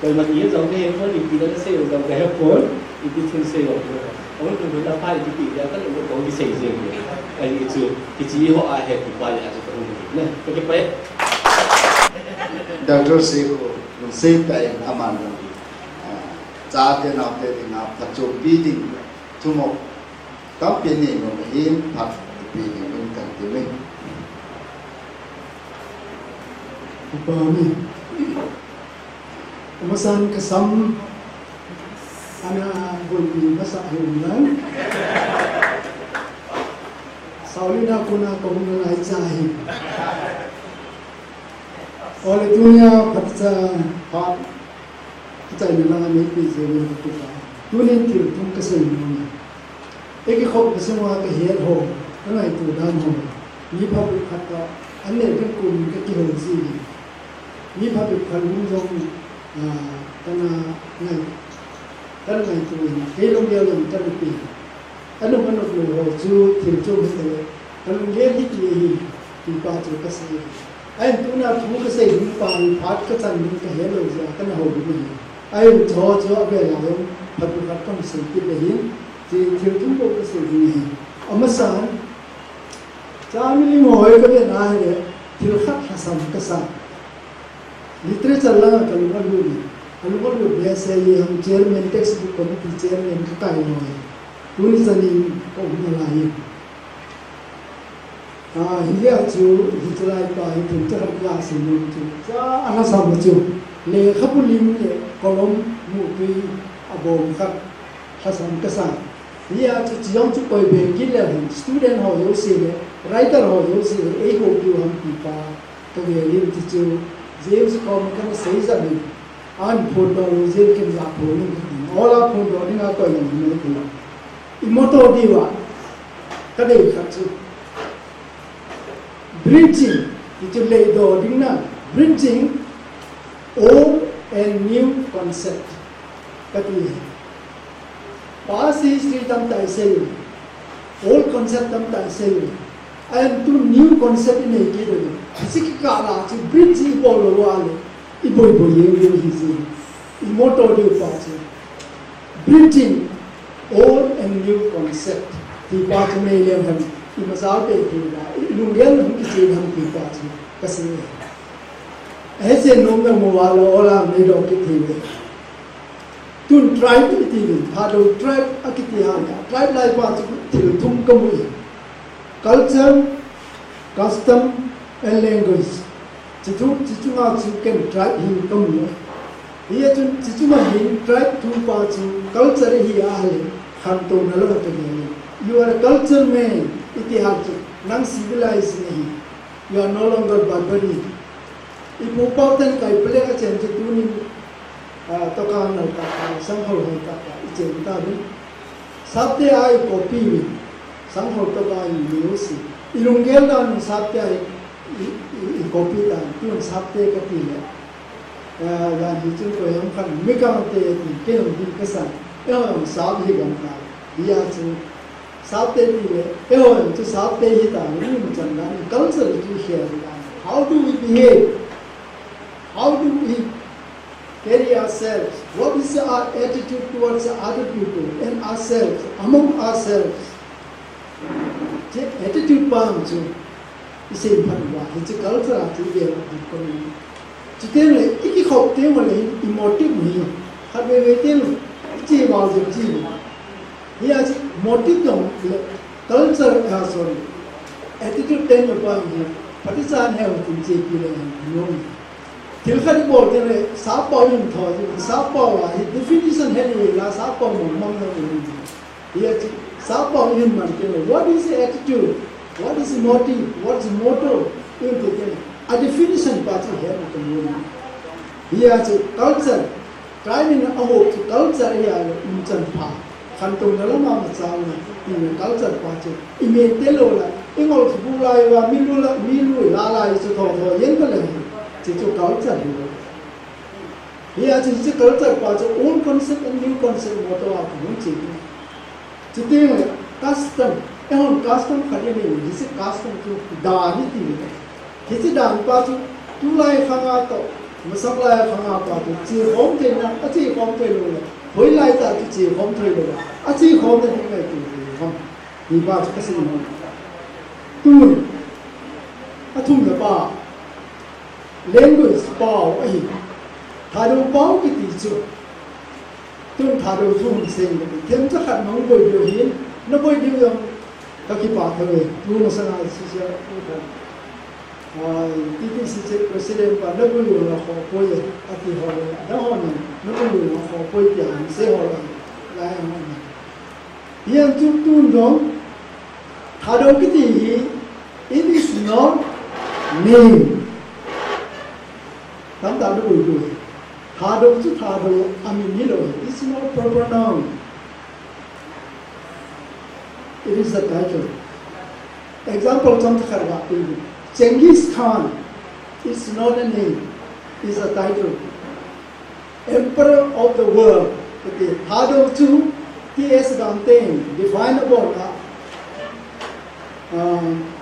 Koima ti jong kahe pon, ipi nasei jong kahe pon, ipi thil sei jong kahe pon. Ahung lhun lhun a pha ipi ti dia kalung kong kisei jeng. Ahi chu, hiche ho a hepi pa le a chu kahung hi ne. Kakipah e. Doctor Seikho, lungset tah in aman jong, ah, chate naote dinga phatchompi ding thumop tampi anei nom ahin, phat ipi ding in kan ti mai. Kipa ume. Amasan kasam ana golpi masa hi um lang. Saulina kona kahung nalai cha hi. Ole tunia phatcha phat kichaina langa neipe jeh in kakipah. Tunin thil thum kasei nom e. Eikikhop kasung uva kahet ho, kangaito dan ho, mi phabep khat toh an neh ding kum in kakihou ji in. Mi phabep khat lung jong, ah, kana ngai, kana ngaito in, kei lunggel jong kana pe. Anop anop lou ho chu thil chom hita le, kalunggel hiti ahi, ti pa chu kasei. Ahin tuna thu kasei ding pa hi phat kachan ding kahet lou jeh a kana hou ding ahi. Ahin chu ho chu avel a jong phat phat kahung sei kit le hin, ti thil thum bou kasei ding ahi. Amasan, cha milim ho hi kavet na hile, thil khat lhasam kasa. Literature langa kalung alut e. Kalung alut behseh e, ham chairman, textbook committee chairman kakai lou e. Tuni chan in kaum nalai e. Ah, hijeh a chu, hiche lai pa hi thil chakhat kasei nom chu. Cha alhasam chu. Lekhabu lim le kolom mupi abom khat lhasam kasa. Hijeh a chu, chujong chu koi beng kit leu hen, student ho jouse le, writer ho jouse le, eihoupiu ham ti pa. Kavel in ti chu, James kom kana sei jat in, ahin phondoh lou jeh in ken ja phon in kati. Ola phondoh dinga koi jong umlou. I motto diuva kadei khat chu, bridging, ti chu leidoh ding na, bridging old and new concept. Kati. Past history tamtah isei. Old concept tamtah isei. Ahin tu new concept inei kit u. Hiche kikah la chu bridge ibol lou a le, iboi boi jeng jeng hi chu. I motto diu pa chu, bridging old and new concept. Ti pa chu nei leng hen, i masal te ti la, i lunggel hung kichen hen ti pa chu kasei. Hiche nom na mu a lou, ola nei doh kit thei ve. Tun tribe iti uvin, Thadou tribe akiti hia, tribe lai pa chu thil thum kamu e. Culture, custom and language. Hiche thu, hiche chunga chu ken tribe hi kamu e. Hia chun hiche chunga hin tribe thu pa chu culture hi ahile, khantouna lou kati e. You are a culture man, iti hia chu nang civilized nahi. You are no longer barbarian. I pu pau ten kai pelek a chen chu tunin, ah, toka nal tah tah, sanghol hol tah tah, i chen ta uvin. Sapte a i copy uvin, sanghol toka i neo si. I lunggel dan Sapte a i, i, i, i copy dan, tun Sapte kati le. Ah, dan hi chun koi ham khan, Mikang te ti, kei hung hi kasan. Eiho Sap hi gam ta. Hia chu Sapte ti le, eiho chu Sapte hi ta, ni mu chan dan, culture chu hi ta. How do we behave? How do we carry ourselves? What is our attitude towards other people and ourselves, among ourselves? Hiche attitude pa chu isei phat uva, hiche culture a chu ive u hi koi. Chuteng le, i kikhop teng le hin i motive hi, khatvei vei teng le, i che val jep ji. Hia chu motive jong le culture, ah, sorry, attitude teng le pa hi, phatecha neo tin chepi le hin nom. Thil khat i bol teng le, Sap pau in thou, Sap pau a hi definition he ni la, Sap pau mong mong na ni. Hia chu, Sap pau hin man teng le, what is the attitude? What is the motive? What is the motto? In te teng le, a definition pa chu he na ka ni. Hia chu culture, tribe in a hop chu culture hi ahile umchan pha. Khantouna lama machal na, i culture pa chu, i maintain lou le, i ngol chu bu lai uva, mi lu la, mi lu la lai chu thou thou jeng ta le, hiche chu culture hi. Hia chu hiche culture pa chu old concept and new concept motto a kahung che. Chuteng le custom, eihon custom khat inei, hiche custom chu dan iti le. Hiche dan pa chu tulai khang a toh, masang lai khang a pa chu chekhom thei na, achekhom thei lou le. Hoilai tah chu chekhom thei lou le. Achekhom na ding ngai tu thei ham. Hiche pa chu kasei nom. Tun, athumna pa, language pau ahi. Thadou pau kiti chu. Tun Thadou chu hung sei le, themcha khat nahung boi diu hin, naboi diu jong kakipah thou e. Tu masanga sisia, ah, T T C President pa, naboi diu nakhoh poi e, ati ho le, adang ho in, naboi diu nakhoh poi tia, sei ho le, lai ho in. Hia chu tun jong, Thadou kiti hi, it is not name. Tamtah naboi diu. Thadou chu Thadou amin hilou. It's not proper noun. It is a title. Example chomcha khat ga pe. Genghis Khan is not a name. It's a title. Emperor of the world. Kati, Thadou chu T S Gamteng define abol a, um,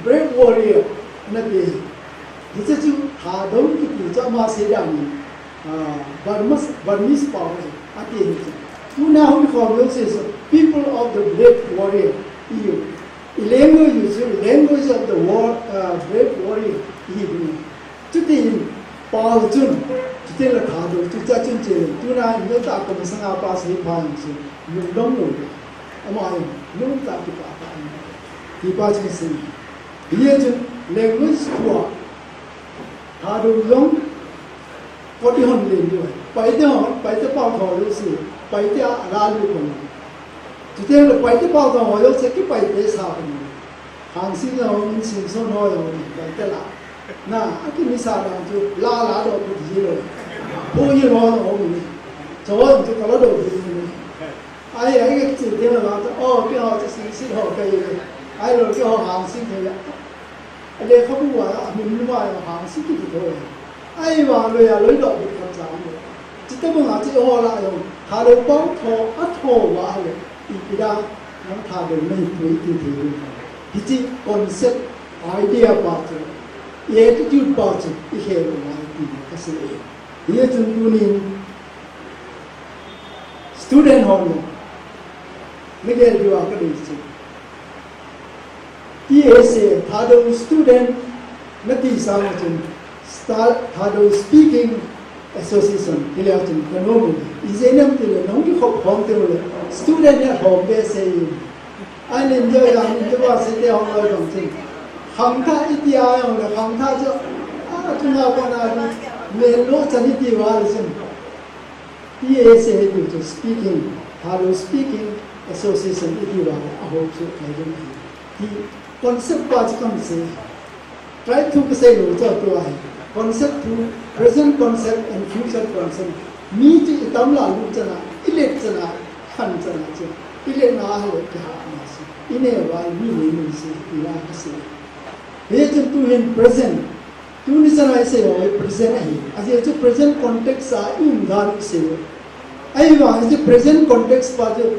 brave warrior nati. Hiche chu Thadou kiti chu ama seidan in, ah, Burmese, Burmese pau ati hiche. Tuna hung khom jouse chu people of the brave warrior. I, i language chu language of the war, ah, brave warrior. I hi. Chuti in pau chun, chuti le Thadou chu cha chun che le, tuna in neo ta ko masanga pa sei pha in chu, lungdong lou. Ama in, lungtah kipah tah in. Ti pa chun sei. Hia chun, language thua, Thadou jong, kot ihon len diu. Paite hon, Paite pau thou diu sei, Paite a, ala lu kon. Chuti le Paite pau thou diu sei, ki Paite sa kon. Hangsing ho, Singson ho, Paite la. Na, akimi sa dang chu, la, la doh pu ji lou. Pu ji lou na ho ni. Cho chu ka la doh pu ji ni. Ai, ai, ka chi te la, oh, keiho chu Singsit ho kahi. Ahilou le keiho Hangsing kahi. Lekhabu a, amin lua Hangsing kiti thou. Ahivang loi a, loi doh pu ka cha ni. Chuti Tabang a chu eiho lah a jong Thadou pao tho, atho uva ahile, ipi dia nang Thadou nahi poi iti thei ding. Hiche concept, idea pa chu, i attitude pa chu, ikhel u ngai ti kasei e. Hijeh chun tunin student ho, nagel diuva kadei chu, T S A, Thadou Student, nati sang chun, Sta-, Thadou Speaking Association, ti leu chun, kanom u. Ijeh inem itile, nahung kikhop khom teng uleh, student hi akhom behseh in. Ahile India jong, India va sete hung loi bang chun. Khangthah iti a jong le, khangthah chu, a, chunga pat a, mello chan iti uva le chun. T S A hi tiu chu speaking, Thadou Speaking Association iti uva le, ahop chu, kai ding ahi. Ti concept pa chu kahin sei. Tribe thu kasei lou chu tua hi. Concept thu, present concept and future concept. Mi chu itam lah lut chan a, ilet chan a, khan chan a chu. Ilet na ahile kihahna chu. Ineh uva mi le mi chu, ila kasei. Hichun tuhin present. Tuni chan a isei ho hi present ahi. Ajeh chu present context a i um dan isei u. Ahivang hiche present context pa chu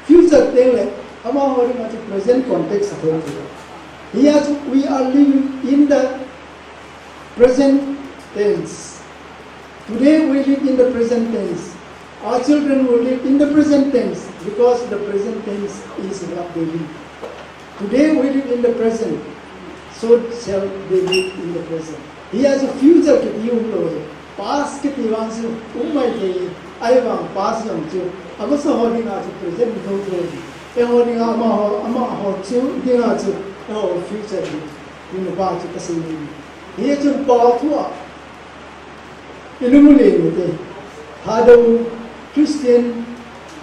future teng le, amaho dinga chu present context ahi. Hia chu we are living in the present tense. Today we live in the present tense. Our children will live in the present tense because the present tense is what they live. Today we live in the present, so shall they live in the present. Hia chu future kiti umlou e. Past kiti vang chu um maithei e. Ahivang past jong chu amasa ho dinga chu present hithou thei. Eiho dinga amaho, amaho chu dinga chu eiho future hi. Hina pa chu kasei ni. Hichun pao thu a, ilung u le u te, Thadou Christian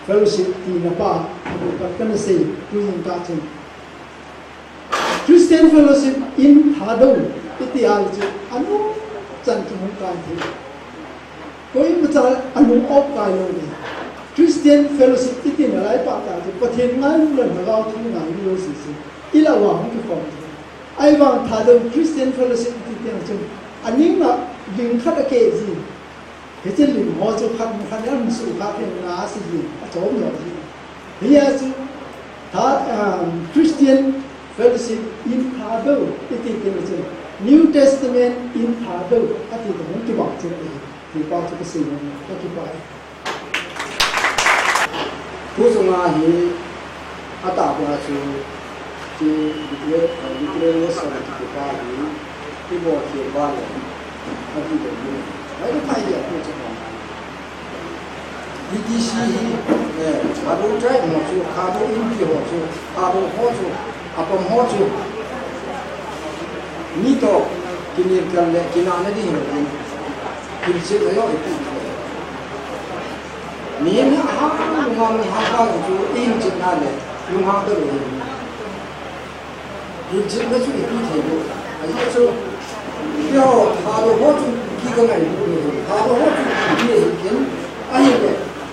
Fellowship tina pa, abu pat kana sei, tuhin kachun. Christian Fellowship in Thadou, iti a chu, anung chan chu hung kai thei. Koima cha anung op kai lou le. Christian Fellowship iti nalai pa ta chu, Pathen ngailu le Lhagao thu ngailu jouse chu, ilah uva hung kikhom thei. Ahivang Thadou Christian Fellowship iti teng chun, aning a ling khat akeh ji. Hiche ling ho chu khat, khat in ahin suhkhah teng na asei ji, achom lou ji. Hia chu, Tha-, um, Christian Fellowship in Thadou iti teng chun, New Testament in Thadou ati teng hung kibang cheh ahi. Ti pa chu kasei nom, kakipah e. Thu chunga hi atahbeh a chu, ti, declare, eh, declaration kiti pa hi, ibol thei uva le, ati ding ahi. Ai, ati ding ahi, thu chunga. B T C hi, eh, Thadou tribe ho chu, Thadou Inpi ho chu, Thadou ho chu, apam ho chu, mi toh kinelkal le kinahna ding ahi. Hilchetna jong ipi. Mihem hi ahang, lunghang, lunghang pa chu, ihilchetna le lunghang talou ahi. Hilchetna chu ipi thei lou. Ajeh chu, keiho, Thadou ho chu Kuki kangai lou ahi. Thadou ho chu Kuki ahi ken. Ahile,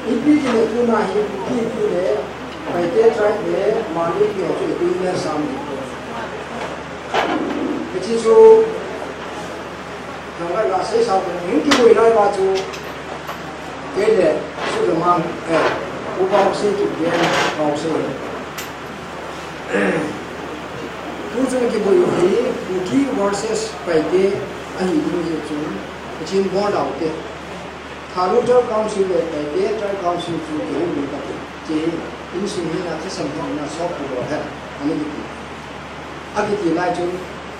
ipi tile tuna hi Kuki ipi le, Paite tribe le, Mani ipi ho chu ipi le sam. Hiche chu, Nang lai la sei sao te, hung kiboi lai uva chu, kei le, Suleiman, eh, Upa Hussein Kipgen, Upa Hussein. Tu chung kiboi u hi, Kuki versus Paite, ahi ding jeh chun, hichun bol dau te. Thadou Tribal Council le Paite Tribal Council chu kihou ding kati. Chu insung hina thasam hina sop pu lo he. Ani kiti. Akiti lai chun,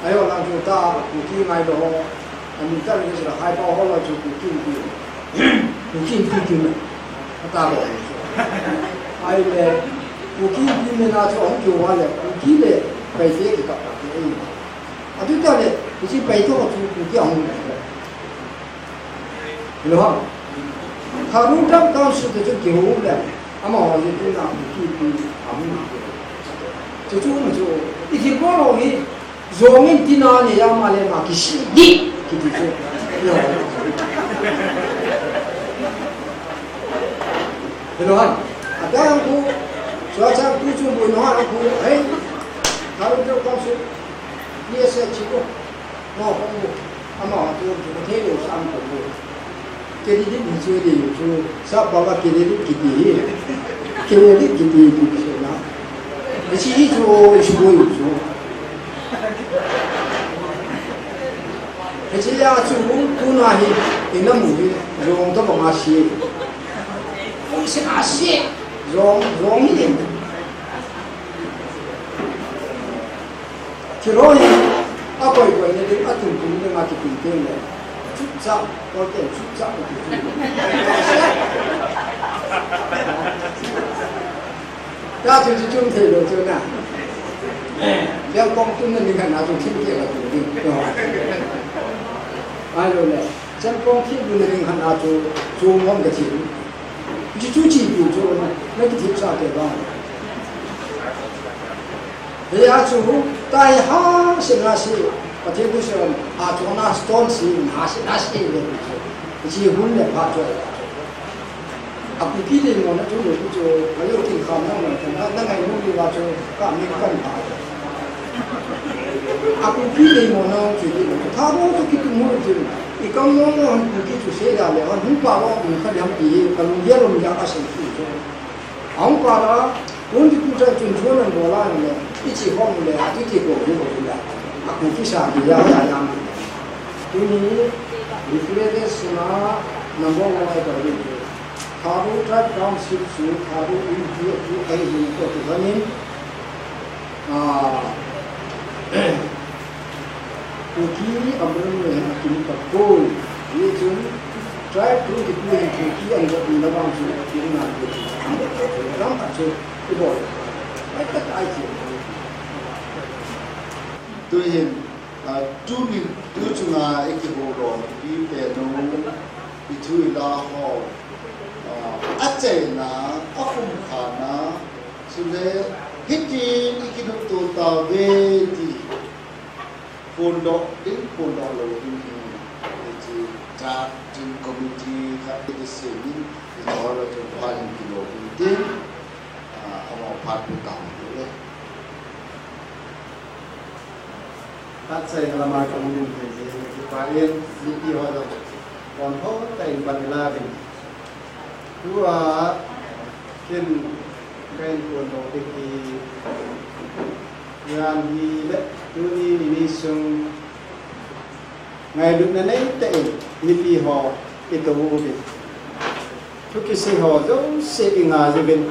ajo lang chu ta, Kuki ngai lo ho. Ani ta ni sila hai pa ho lo chu Kuki ti. Kuki ti ti na. Ta lo. Ahile, Kuki ti me na chu hung kihou le, Kuki le Paite kikah kati. Atu ta le, hiche Paite ho chu Kuki ahung. Hello, ha? Thadou Tribal Council te chu kihou le, amaho jeh chun na Kuki ti ahung. Chu chu ma chu, ithilbol ho hi, jong in tina nei a ma le ma kisih di, kiti chu. Hello, ha? Adang khu, chua chang tu chu boi no ha khu, hey, Thadou Tribal Council, P S H khu. Mo kong bu, amaho tu, tu thei lou sam kong bu. Candidate hi chu dei chu, sap banga candidate kiti hi. Candidate kiti hi chu na. Hiche hi chu issue boi chu. Hiche a chu tuna hi ina mu hi jong tabanga si. Oi, se a si. Jong, jong hi. Thil ho hi, a koi koi na ding, a tum tum ding a kitum teng le. Chupchap, koi teng chupchap na kitum. Ta chu chu chum thei lou chu na. Biang kong tum na ding khat na chu thim ke la tum ding. Ai lou le. Chempong thim na ding khat na chu chu ngom ka thim. Chu chu chi pu chu na kithip sa ke ba. Hia chu, tai ha, se na se, Pathen thu se, a chu na stone se, na se, na se, le chu. Chi hun le pha chu. A Kuki le mo na chu, le chu, a yo kin kham na mo, na, na ngai mo ni wa chu, ka mi kan pha. A Kuki le mo na chu, le chu, tha bo chu ki tu mo chu. I kam mo mo han Kuki chu se da le, han hun pa bo, mun kha le han pi, ka lung ye lo mi ya ka se chu. Ahung para, twenty-two chun chun an bol a le, i chi hong le, a ti ti ko, ko, ko, ko, a Kuki sa ti ya, ya, ya. Tuni, declaration a number one ai ka ri. Thadou Tribe Council chu, Thadou Inpi chu, ai ni ko tu hanin. Ah, Kuki Amrun le Hakim Pakul. Ni chun tribe tu ki tu hi Kuki an got ni na bang chu ki na ki. Ram pa chu i bol. Ai ta ai chi. Tu hin, ah, tu min tu chunga i ki ho lo, pi pe no, i thu i la ho. Ah, a cheina, a khum khana, chule, hitin i ki nu tu ta ve ti. Phondoh ding, phondoh lou ding hi, hiche drafting committee khat hi semin, hiche ho la chu phal in kilou ding tin, ah, amaho phat pu tau ding le. Phat seina lama kamu ding thei jeh in, kipah in, mipi ho jong, kon tho tah in pan ila ding. Tua, ken, ken phondoh ding hi, Jan hi le tuni ni sung ngailutna nei tah in mipi ho i tou uvin. Thu kisei ho jouse i ngai uvin.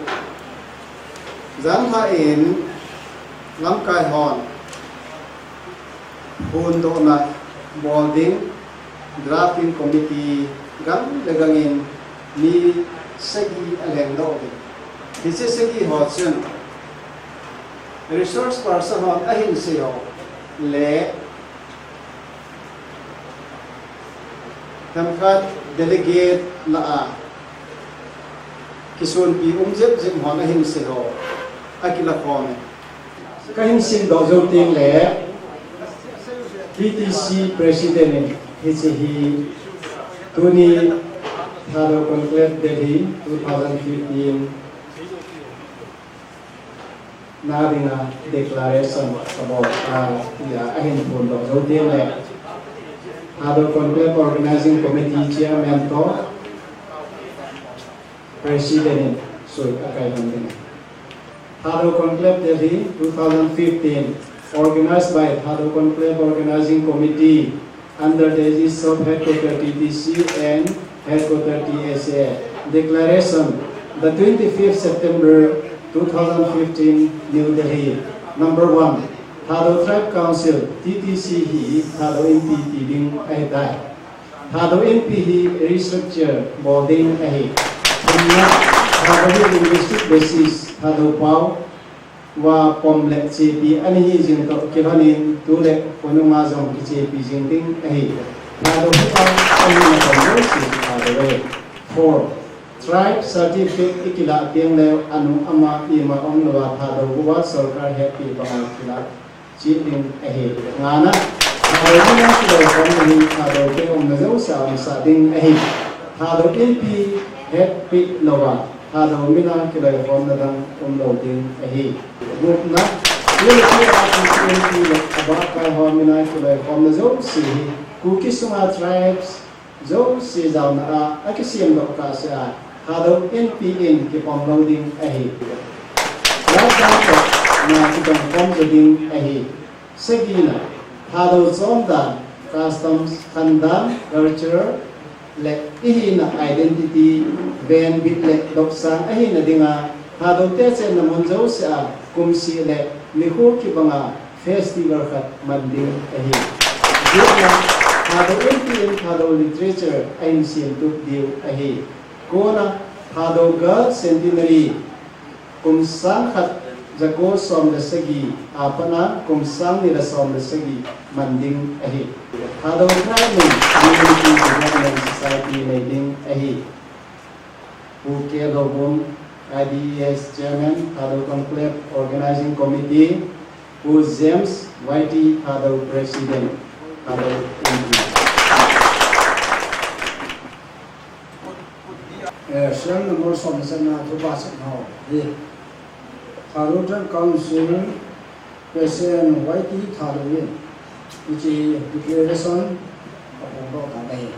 Jan lha in lamkai hon phondohna bol ding drafting committee gang le gang in mi sagi a lengdoh uvin. Hiche sagi ho chun resource person hon ahin sei ho le themkhat delegate lah a kisonpi um jep jep hon ahin sei ho akilakhom e. Kahin simdoh jou teng le T T C President in hiche hi tuni Thadou Conclave Delhi two thousand fifteen na dinga declaration kabol a, tia ahin phondoh jou teng le Thadou Conclave Organizing Committee Chairman toh President in sui akai hon ding. Thadou Conclave Delhi two thousand fifteen, organized by Thadou Conclave Organizing Committee, under the aegis of Headquarter T T C and Headquarter T S A. Declaration, the twenty-fifth September two thousand fifteen, New Delhi. Number one, Thadou Tribe Council, T T C hi Thadou Inpi ti ding ahitai. Thadou Inpi hi restructure bol ding ahi. Thumna, Thadou hi linguistic basis, Thadou pao, va pom le chepi ana hi jing toh kilhonin tu le khonunga jong kichepi jing ding ahi. Thadou hi pao, ana na pom lo si Thadou e. Four, tribe certificate i kilah teng le anu ama ima um lou a Thadou uva sorkar hetpi banga kilah chih ding ahi. Ngana, Thadou mina kiloikhomna hi Thadou te umna jousea umsah ding ahi. Thadou Inpi hetpi louva Thadou mina kiloikhomna dang umlou ding ahi. Gupna, T T C Inpi le abahkai ho mina kiloikhomna jouse hi Kuki sunga tribes Jouse jaona a, akisem doh kahsea, Thadou Inpi in kipom lou ding ahi. Lockdown toh na kipom khom jo ding ahi. Sagina, Thadou chondan, customs, khandan, culture, le ihina identity, venbit le dopsang ahina dinga, Thadou te chenna mun jousea, kumseh le nikho kibanga festival khat man ding ahi. Dietna, Thadou Inpi in Thadou literature ahin semtup diu ahi. Kona, Thadou Girls Centenary, kum sang khat jako som le sagi, apatna kum sang ni le som le sagi man ding ahi. Thadou Tribe in Community Development Society nei ding ahi. Pu K Lhouvum, I D E S Chairman, Thadou Conclave Organizing Committee, Pu James Y T Thadou President, Thadou Inpi. Eh, Siang number som le chatna thu pachatna ho hi. Thadou Tribe Council President Y T Thadou in hiche declaration aphongdoh tan ahi.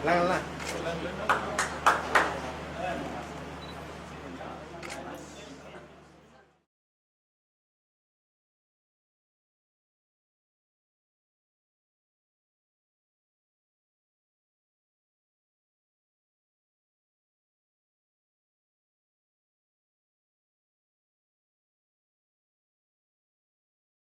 Lang, lang.